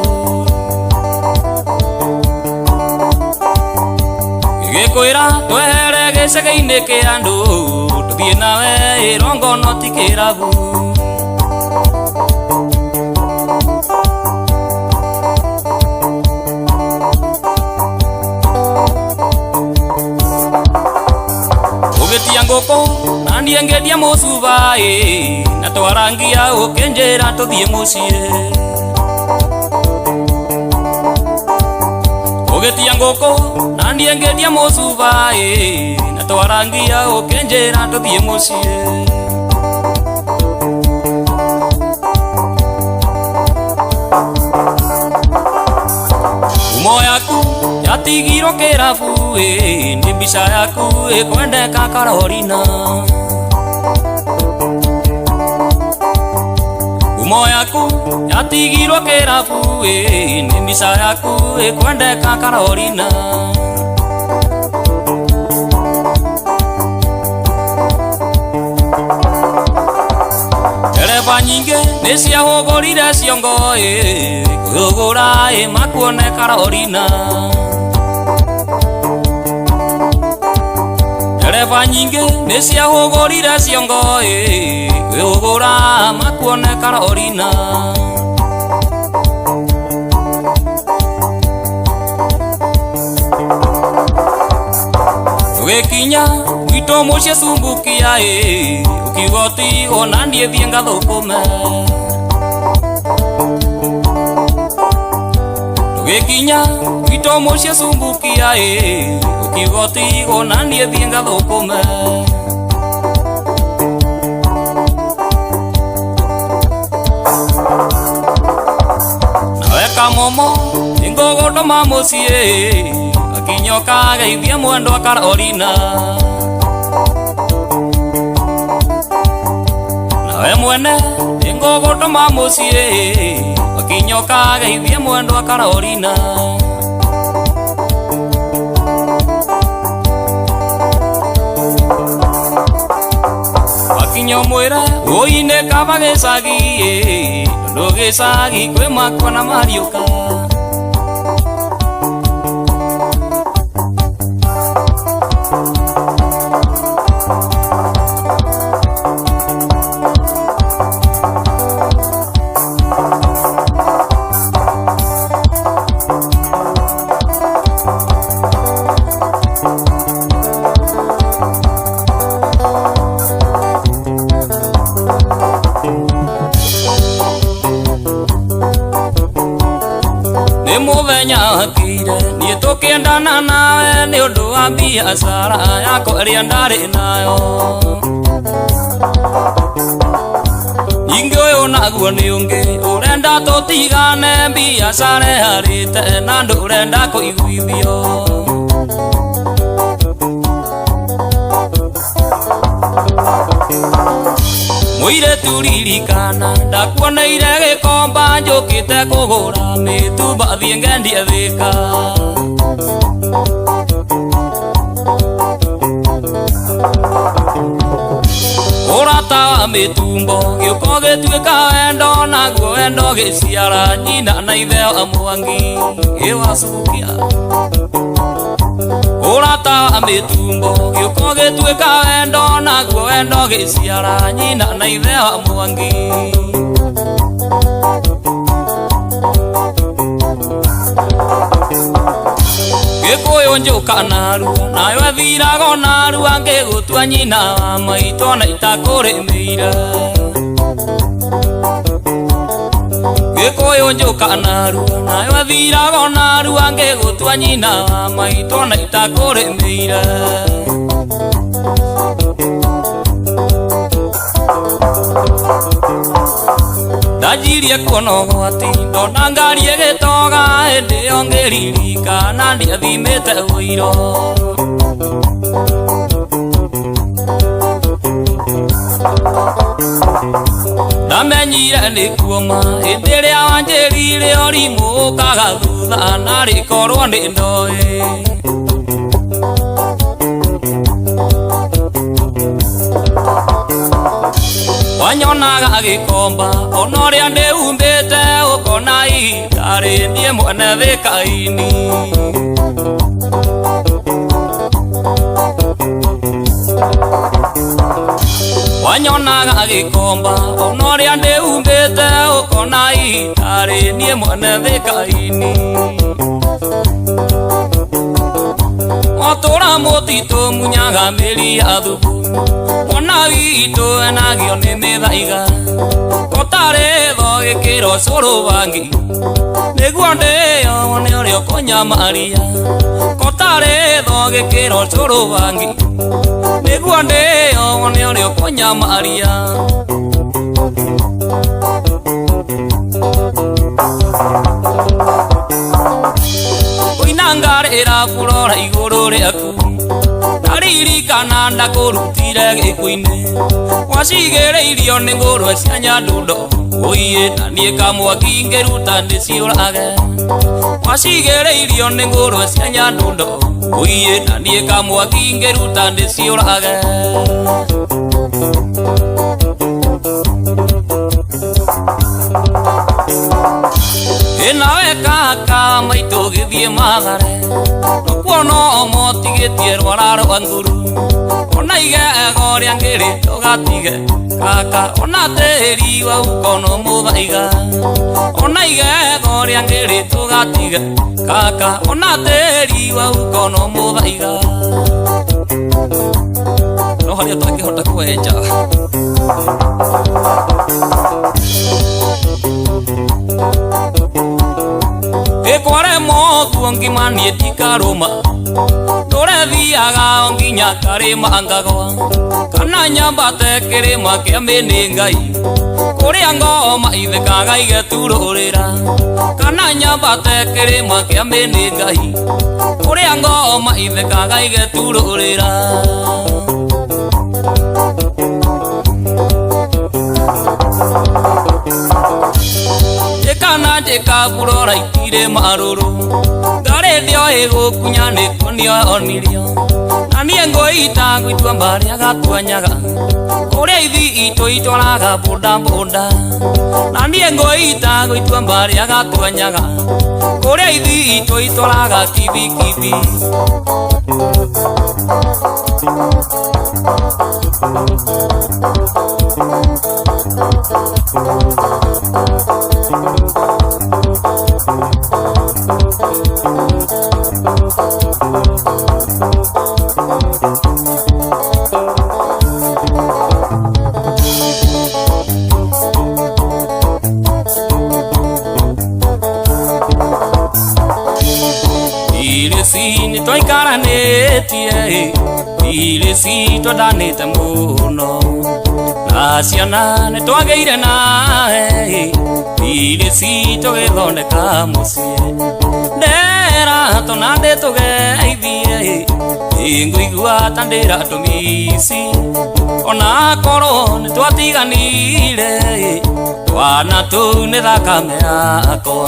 Gĩkwĩra twehere gĩcegĩ-inĩ kĩa andũ Tuthiĩ nawe ĩrongo no ti kĩrabu. Ũgĩtia ngũkũ na niĩ ngĩendia mũcuba ĩ, na twarangia ũkĩnjĩra tũthiĩ mũciĩ. Ũgĩtia ngũkũ na niĩ ngĩendia mũcuba ĩ, na twarangia ũkĩnjĩra tũthiĩ mũciĩ. Ngumo yaku yatigirwo kĩrabu ĩ, nĩ mbica yaku ĩkwendeka Carolina. Ngumo yaku yatigirwo kĩrabu ĩ, nĩ mbica yaku ĩkwendeka Carolina. Ndereba nyingĩ nĩ ciahũgũrire ciongo ĩ, kwĩhũgũra ĩ makuone Carolina. Ndereba nyingĩ nĩ ciahũgũrire ciongo ĩ, kwĩhũgũra makuone Carolina. Tũgĩkinya gwitũ mũciĩ Sumbukia ĩ, ũkiuga ũtigwo na niĩ thiĩ ngathũkũme. Tũgĩkinya gwitũ mũciĩ Sumbukia ĩ, ũkiuga ũtigwo na niĩ thiĩ ngathũkũme. Nawe Kamomo nĩngũgũtũma mũciĩ, akinya ũkageithie mwendwa Carolina. Nawe mwene nĩngũgũtũma mũciĩ, akinya ũkageithie mwendwa Carolina. Wakinya ũmwĩre ũi nĩ kaba gĩcagi ĩ, tondũ gĩcagi kwĩ makwa na mariũka. Nĩ mũthenya hakire niĩ tũkĩendana nawe nĩ ũndũ wa biacara yakwa ĩrĩa ndarĩ nayo. Ningĩ ũyũ naguo nĩ ũngĩ ũrenda tũtigane, biacara ĩharĩte na ndũrenda kũiguithio. Mũirĩtu ririkana ndakuoneire gĩkomba njũkĩte kũgũra mĩtumba thiĩ ngendie Thĩka. Ũrata wa mĩtumbo gĩũka gĩtuĩka wendo, naguo wendo gĩciara nyina na ithe wa Mwangi ĩwacukia. Ũrata wa mĩtumbo gĩũka gĩtuĩka wendo, naguo wendo gĩciara nyina na ithe wa Mwangi. Gĩkũyũ njũka narua nayo ĩthiraga narua, ngĩgũtua nyina wa maitũ na itakũrĩmĩire. Gĩkũyũ njũka narua nayo ĩthiraga narua, ngĩgũtua nyina wa maitũ na itakũrĩmĩire. Ndanjirie kuona ũgwati ndona ngari ĩgĩtoga, hĩndĩ ĩyo ngĩririkana ndiathimĩte ũiro. Ndamenyire nĩ kuoma hĩndĩ ĩrĩa wanjĩrire ũrimũ ũkaga thutha, narĩ korwo nĩ ndoĩ. Wanyonaga gĩkomba ona ũrĩa ndĩhumbĩte, ũkona ihinda rĩ niĩ mwene Thĩka-inĩ. Gĩkomba ona ũrĩa ndĩhumbĩte ũkona itarĩ niĩ mwene thĩka-inĩ Watũra mũtitũ munyaga mĩri ya thubu mwana witũ enagio nĩ mĩthaiga ũtarĩ tho gĩkĩro cũrũ bangi nĩguo ndĩyo nĩ ũrĩa ũkũnyamaria kotarĩ tho gĩkĩro cũrũ bangi nĩguo ndĩyo nĩ ũrĩa ũkũnyamaria Ũinangarĩra kũrora igũrũ rĩaku ndaririkana ndakũrutire gĩkuũ-inĩ wacigĩrĩirio nĩ ngũrwe cia nyandundo ũiĩ na niĩ kamwaki ngĩruta ndĩciũrage wacigĩrĩirio nĩ ngũrwe cia nyandundo ũiĩ na niĩ kamwaki ngĩruta ndĩciũrage Nawe kaka maitũ gĩthiĩ Mathare no motigĩtie rwara rwa nguru ona igego rĩa ngĩrĩ ndũgatige kaka ona tĩri wa ũkono mũthaiga ona igego rĩa ngĩrĩ ndũgatige kaka ona tĩri wa ũkono mũthaiga no harĩa ũtangĩhota kwenja Ĩkware mothuo ngima niĩ ndikarũma ndũrethiaga o nginya karĩma ngagwa kana nyambate kĩrĩma kĩa mĩnĩ Ngai kũrĩa ngoma ithekaga igeturũrĩra kana nyambate kĩrĩma kĩa mĩnĩ Ngai kũrĩa ngoma ithekaga igeturũrĩra Njĩkana njĩka burora itirĩ marũrũ ngarĩ ndĩoĩ gũkunya nĩkuonio onirio na niĩ ngũita ngũitua mbarĩa gatuanyaga kũrĩa ithi itũ itwaraga bodaboda na niĩ ngũita ngũitua mbarĩa gatuanyaga kũrĩa ithi itũ itwaraga kibikibi Irĩci nĩ twaikaranĩtie irĩci twendanĩte mũno na ciana nĩ twagĩire nawe irĩci tũgĩthondeka mũciĩ ndera tona ndĩtũgeithie ĩngũigua ta ndĩra tũmici ona korwo nĩ twatiganire twana tũu nĩ thakame yakwa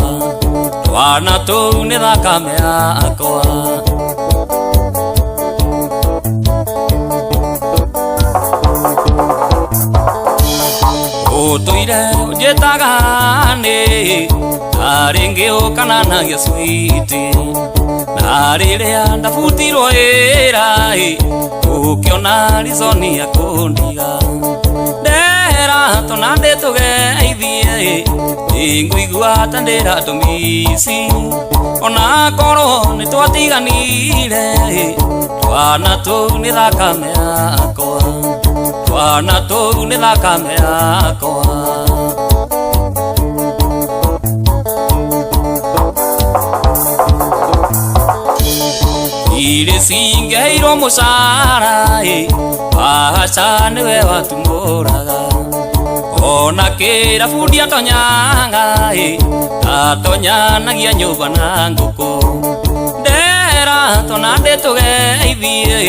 twana tũu nĩ thakame yakwa Ũtũire ũnjĩtaga nĩ na rĩngĩ ũkananagia switi na rĩrĩa ndabutirwo wĩra ũkĩona rizoni ya kũndiga ndera tona ndĩtũgeithie ĩngũigua ta ndĩra tũmici ona korwo nĩ twatiganire twana tũu nĩ thakame yakwa twana tũu nĩ thakame yakwa Irĩci ngĩheirwo mũcara aca nĩwe watumũraga ona kĩrabu ndiatonyaga atonyanagia nyũmba na ngũkũ ndera tona ndĩtũgeithie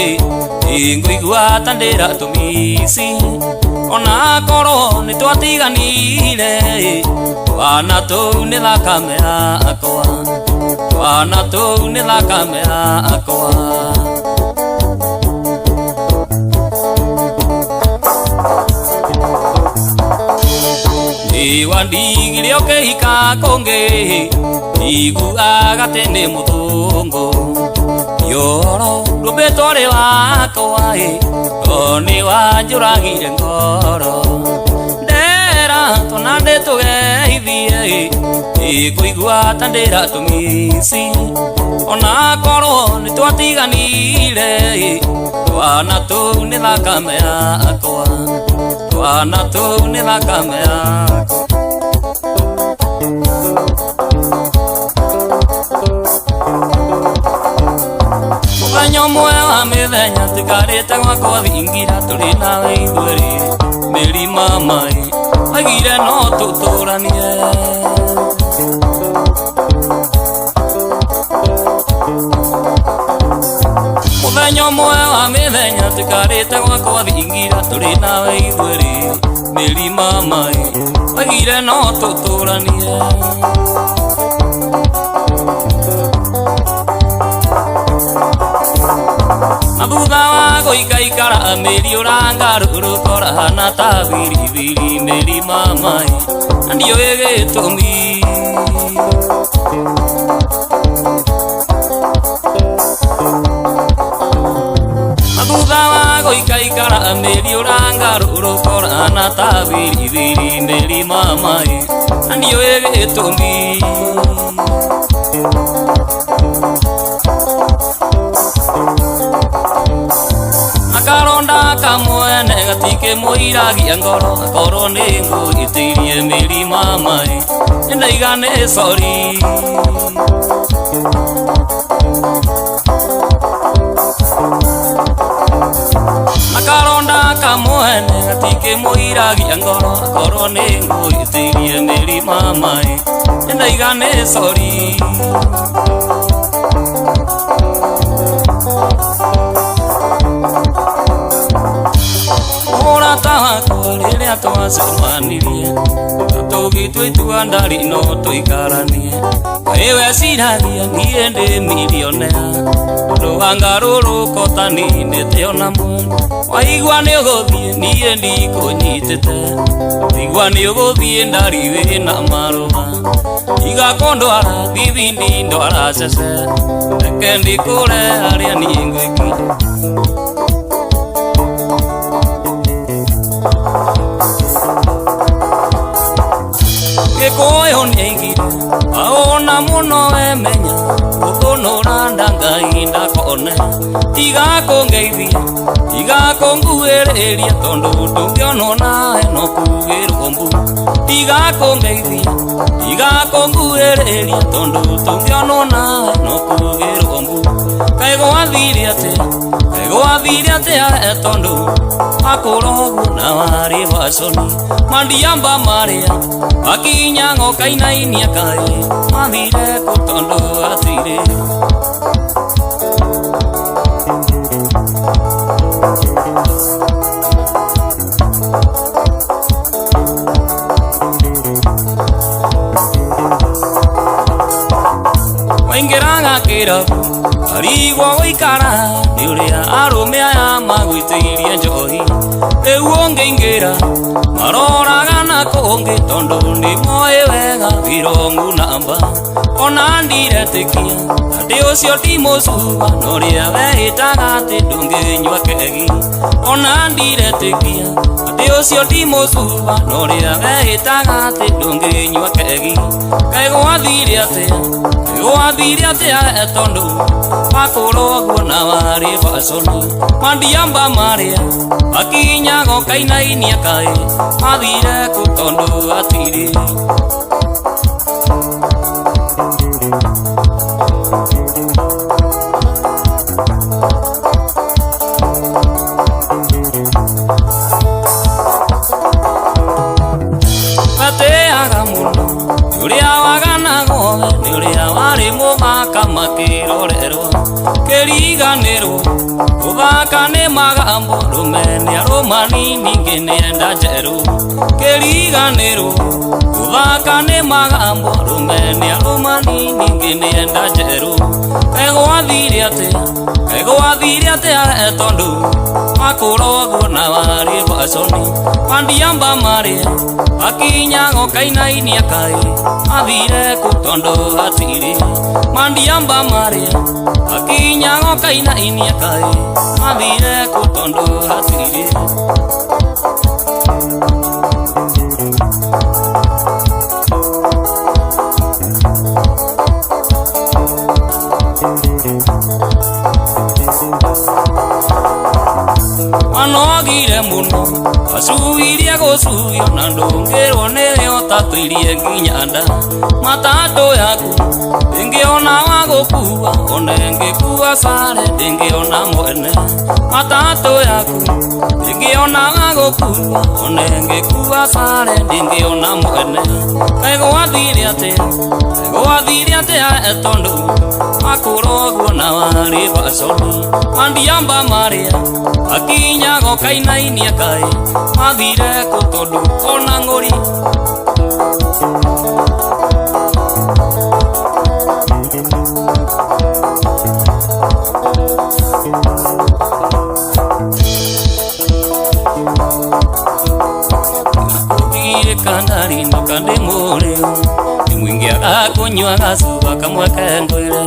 ĩngũigua ta ndĩra tũmici ona korwo nĩ twatiganire twana tũu nĩ thakame yakwa twana tũu nĩ thakame yakwa Nĩwandigire ũkĩhika kũngĩ iguaga atĩ nĩ mũthũngũ yoro ndũmbĩtwo rĩ wa wakwa ĩ to nĩ wanjũragire ngoro ndera tona ndĩtũgeithie ĩ ĩkũigua ta ndĩratũmici onakorwo nĩ twatiganire ĩ twana tũu nĩ thakame yakwa twana tũu nĩ thakame yakwa. Mũthenya ũmwe wa mĩthenya tũikarĩte gwakwa thingira tũrĩ nawe ithuerĩ mĩri mama ĩ oigire no tũtũranie. Mũthenya ũmwe wa mĩthenya tũikarĩte gwakwa thingira tũrĩ nawe ithuerĩ mĩri mama ĩ oigire no tũtũranie. Na thutha wa gũikaikara mĩri ũrangarũrũka ũrahana ta biribiri mĩri mama ĩ na ndiũĩ gĩtũmi. Na thutha wa gũikaikara mĩri ũrangarũrũka ũrahana ta biribiri mĩri mama ĩ na ndiũĩ gĩtũmi. Akaronda kamwene gatikĩmũiragia ngoro akorwo nĩ ngũgĩtĩirie mĩri mama ĩ nĩndaiga nĩ sori. Akaronda kamwene gatikĩmũiragia ngoro akorwo nĩ ngũgĩtĩirie mĩri mama ĩ nĩndaiga nĩ sori. Mũrata wakwa rĩrĩa twacemanirie na tũgĩtua itua ndari no tũikaranie kaĩ weciragia niĩ ndĩ milionea tondũ wangarũrũka ũtaninĩte ona mwena waigua nĩ ũgũthiĩ niĩ ndikũnyitĩte waigua nĩ ũgũthiĩ ndari wĩna marũa tiga kũndwara thibindi ndwara cece reke ndikũre harĩa niĩ ngwĩkinya. Gĩkũyũ nĩaigire aona mũno emenya gũthũnũra nda Ngai ndakone tiga kũngeithia tiga kũnguhĩrĩria tondũ ndũngĩonwo nawe no kugĩrwo mbu tiga kũngeithia tiga kũnguhĩrĩria tondũ ndũngĩonwo nawe no kugĩrwo mbu kaĩ gwathire atĩa kaĩ gwathire atĩa tondũ wakũra ũguo na warĩ waconi mandiamba marĩa makinya ng'okainainia kaĩ mathire kũ tondũ hatirĩ. Waingĩraga kĩrabu arigwo gũikara nĩ ũrĩa arũme aya magũitĩirie njohi rĩu ũngĩingĩra maroraga na kũngĩ tondũ nĩ moĩ wega wirongu namba ona ndiretĩkia atĩ ũcio ti mũcuba na ũrĩa weĩtaga atĩ ndũngĩnyua kegi ona ndiretĩkia atĩ ũcio ti mũcuba na ũrĩa weĩtaga atĩ ndũngĩnyua kegi kaĩ gwathire atĩa kaĩ gwathire atĩa tondũ wakũra ũguo na warĩ baconi mandiamba marĩa makinya gokainainia kaĩ mathire kũ tondũ hatirĩ. Mateaga mũno nĩ ũrĩa waganagwo we nĩ ũrĩa warĩ mũthaka makĩrorerwo kĩriganĩrwo gũthaka nĩ magambo rũme nĩ arũmani ningĩ nĩenda njerũ kĩriganĩrwo gũthaka nĩ magambo rũme nĩ arũmani ningĩ nĩenda njerũ kaĩ gwathire atĩa kaĩ gwathire atĩa tondũ Wakũrogwo na warĩ baconi Mandiamba marĩa Makinyago kainainia kaĩ Mathire kũ tondũ hatirĩ Mandiamba marĩa Makinyago kainainia kaĩ Mathire kũ tondũ hatirĩ. Manogire muno acuirie gũcuio na ndũngĩrwo nĩyo tatũirie nginya nda matatũ yaku ndĩngĩona wa gũkua ona ĩngĩkua sare ndĩngĩona mwene matatũ yaku ndĩngĩona wa gũkua ona ĩngĩkua sare ndĩngĩona mwene kaĩ gwathire atĩa gwathire atĩa tondũ wakũrogwo na warĩ baconi Mandiamba marĩa makinyago kainainia kaĩ mathire kũ tondũ ona ng'ũri. Kũgirĩka ndarinũka ndĩ mũrĩu nĩ mũingĩ agakũnyua gacuba kamwe ke ngwĩre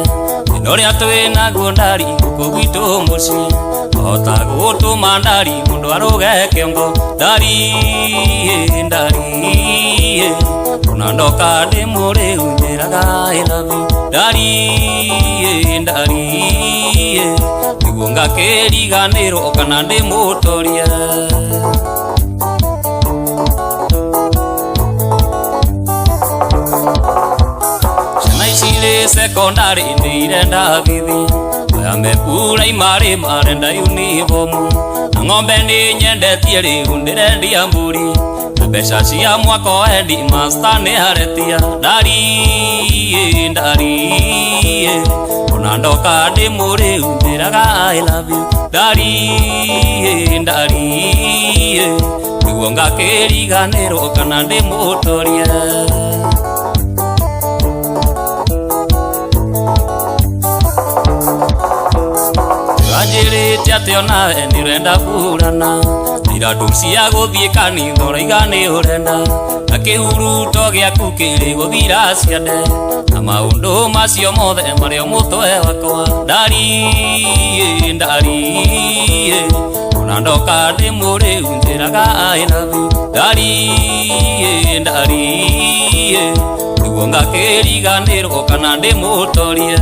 thĩna ũrĩa twĩ naguo ndari gũkũ gwitũ mũciĩ hota gũtũma ndari mũndũ arũge kĩongo ndari ndari ona ndoka ndĩ mũrĩu njĩraga I love you ndari ndari nĩguo ngakĩriganĩrwo kana ndĩ mũtoria. Ciana ici rĩ sekondari nĩ irenda bithi aya me puraimari marenda unibomu na ng'ombe nĩ nyendetie rĩu ndĩrendia mbũri na mbeca cia mwaka endi master nĩ aretia ndari ndari ona ndoka ndĩ mũrĩu njĩraga I love you ndari ndari nĩguo ngakĩriganĩrwo kana ndĩ mũtoria. Wanjĩrĩte atĩ onawe nĩũrenda burana iratũ cia gũthiĩ kanitha ũraiga nĩ ũrenda na kĩhuruto gĩaku kĩrĩ gũthira ciande na maũndũ macio mothe marĩ o mũtwe wakwa ndari ndari ona ndoka ndĩ mũrĩu njĩraga I love you ndari ndari nĩguo ngakĩriganĩrwo kana ndĩ mũtoria.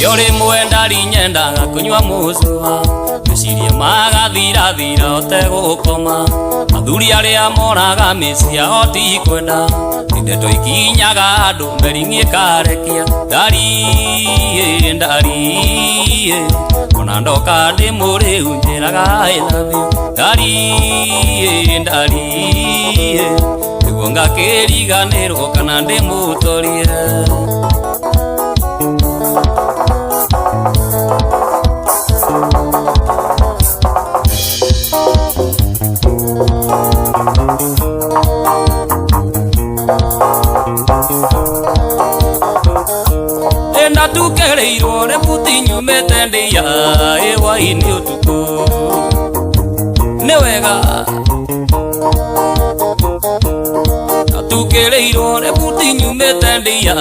Yo rĩmwe ndari nyendaga kũnyua mũcũa meciria magathirathira ũtegũkoma athuri arĩa moraga mĩciĩ yao ti kwenda nĩ ndeto ikinyaga andũ mering'i ĩkarekia ndari ndari ona ndoka ndĩ mũrĩu njĩraga I love you ndari ndari nĩguo ngakĩriganĩrwo kana ndĩ mũtoria. Ndatukereirwo rĩbuti nyumĩte ndĩa ĩwainĩ ũtukũ nĩ wega ndatukĩrĩirwo rĩbuti nyumĩte ndĩa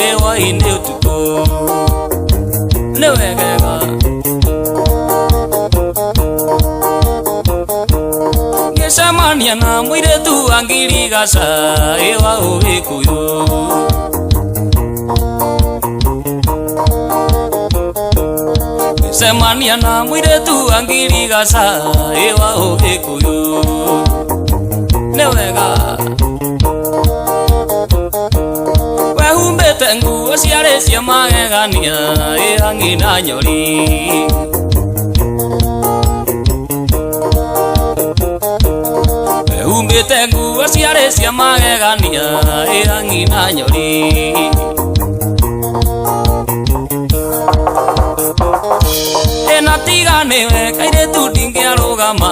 ĩwainĩ ũtukũ nĩ wegega ngĩcemania na mũirĩtu wa ngirigaca ĩwa Ũgĩkũyũ Semania na mũirĩtu wa ngirigaca ĩwa Ũgĩkũyũ nĩ wega wehumbĩte nguo ciarĩ cia magegania ĩ na nyori wehumbĩte nguo ciarĩ cia magegania ĩ na nyori ĩna tiga nĩwe kairĩtu ndingĩarũgama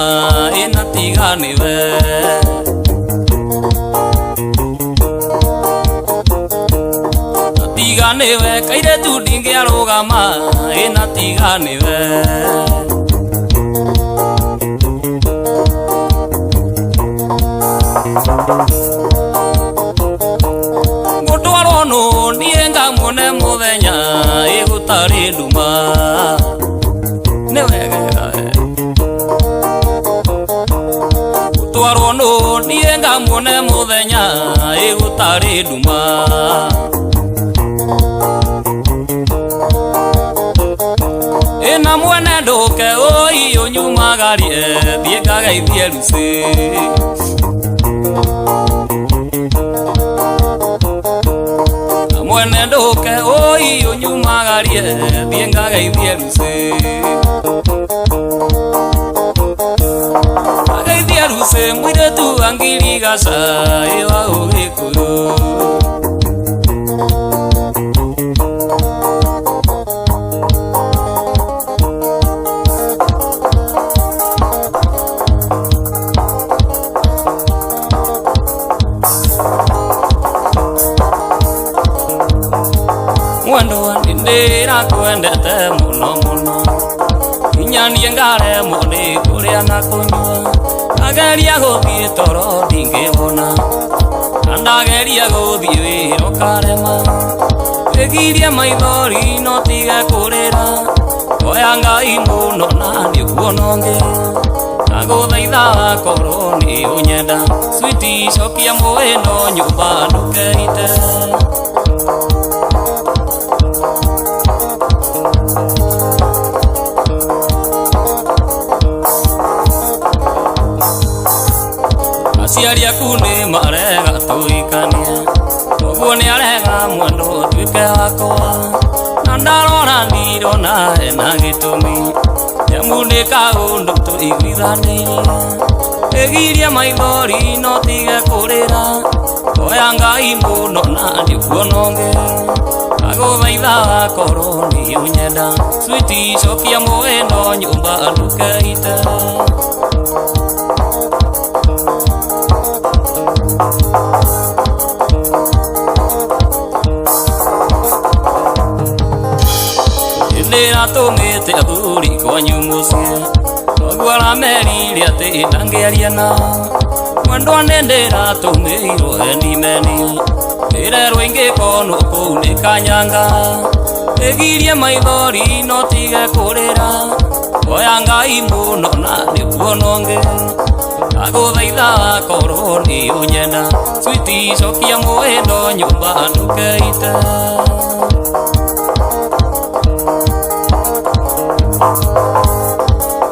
ĩna tiga nĩwe na tiga Tiga nĩwe kairĩtu ndingĩarũgama ĩna tiga nĩwe. Ngũtwarwo nũ niĩ ngamuone mũthenya ĩgũtarĩ nduma nĩ wegega gũtwarwo nũ niĩ ngamuone mũthenya ĩgũtarĩ nduma. Ĩna mwene ndũke ũi ũnyumagarie thiĩ ngageithie Lucy. Mwene ndũke ũi ũnyumagarie thiĩ ngageithie Lucy. Ngageithie Lucy mũirĩtu wa ngirigaca ĩ wa Ũgĩkũyũ. Mwendwa nĩndĩrakwendete mũno mũno nginya niĩ ngaremwo nĩ kũrĩa na kũnyua. Ndageria gũthiĩ toro ndingĩhona na ndageria gũthiĩ wĩra ũkarema. Wĩgirie maithori no tige kũrĩra hoya Ngai mũno na nĩũkuona ũngĩ. Ndagũthaitha korwo nĩ ũnyenda switi cokia mwĩno nyũmba ndũkeite. Aciari aku nĩ marega tũhikanie ũguo nĩ arega mwendwa ũtuĩke wakwa na ndarora ndirona hena gĩtũmi nĩamu nĩ kaũndũ tũiguithanĩirie. Ĩgirie maithori no tige kũrĩra hoya Ngai mũno na nĩũkuona ũngĩ. Ndagũthaitha korwo nĩ ũnyenda switi cokia mwĩno nyũmba ndũkeite. Nĩndĩratũmĩte athuri kwanyu mũciĩ noguo aramerire atĩ ndangĩaria nao. Mwendwa nĩndĩratũmĩirwo endimeni ndĩrerwo ingĩkonwo kũu nĩ kanyanga. Ĩgirie maithori no tige kũrĩra hoya Ngai mũno na nĩũkuona ũngĩ. Ndagũthaitha korwo nĩ ũnyenda switi cokia mwĩno nyũmba ndũkeite.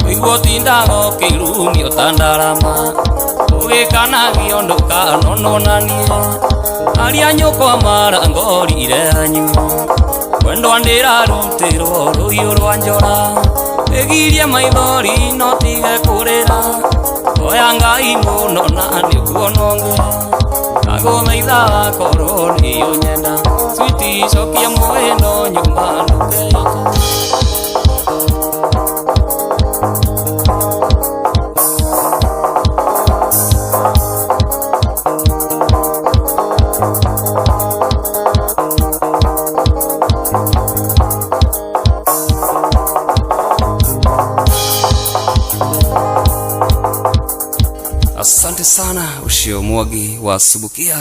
Ũiguo tindaga ũkĩrumio ta ndarama ũgĩkanagio ndũkanonwo na niĩ. Aria nyũkwa marangorire anyu mwendwa ndĩrarutĩrwo rũhiũ rwa njora. Ĩgirie maithori no tige kũrĩra hoya Ngai mũno na nĩũkuona ũngĩ. Ndagũthaitha korwo nĩ ũnyenda switi cokia mwĩno nyũmba ndũkeite. Asante sana ucio Mwangi wa Subukia.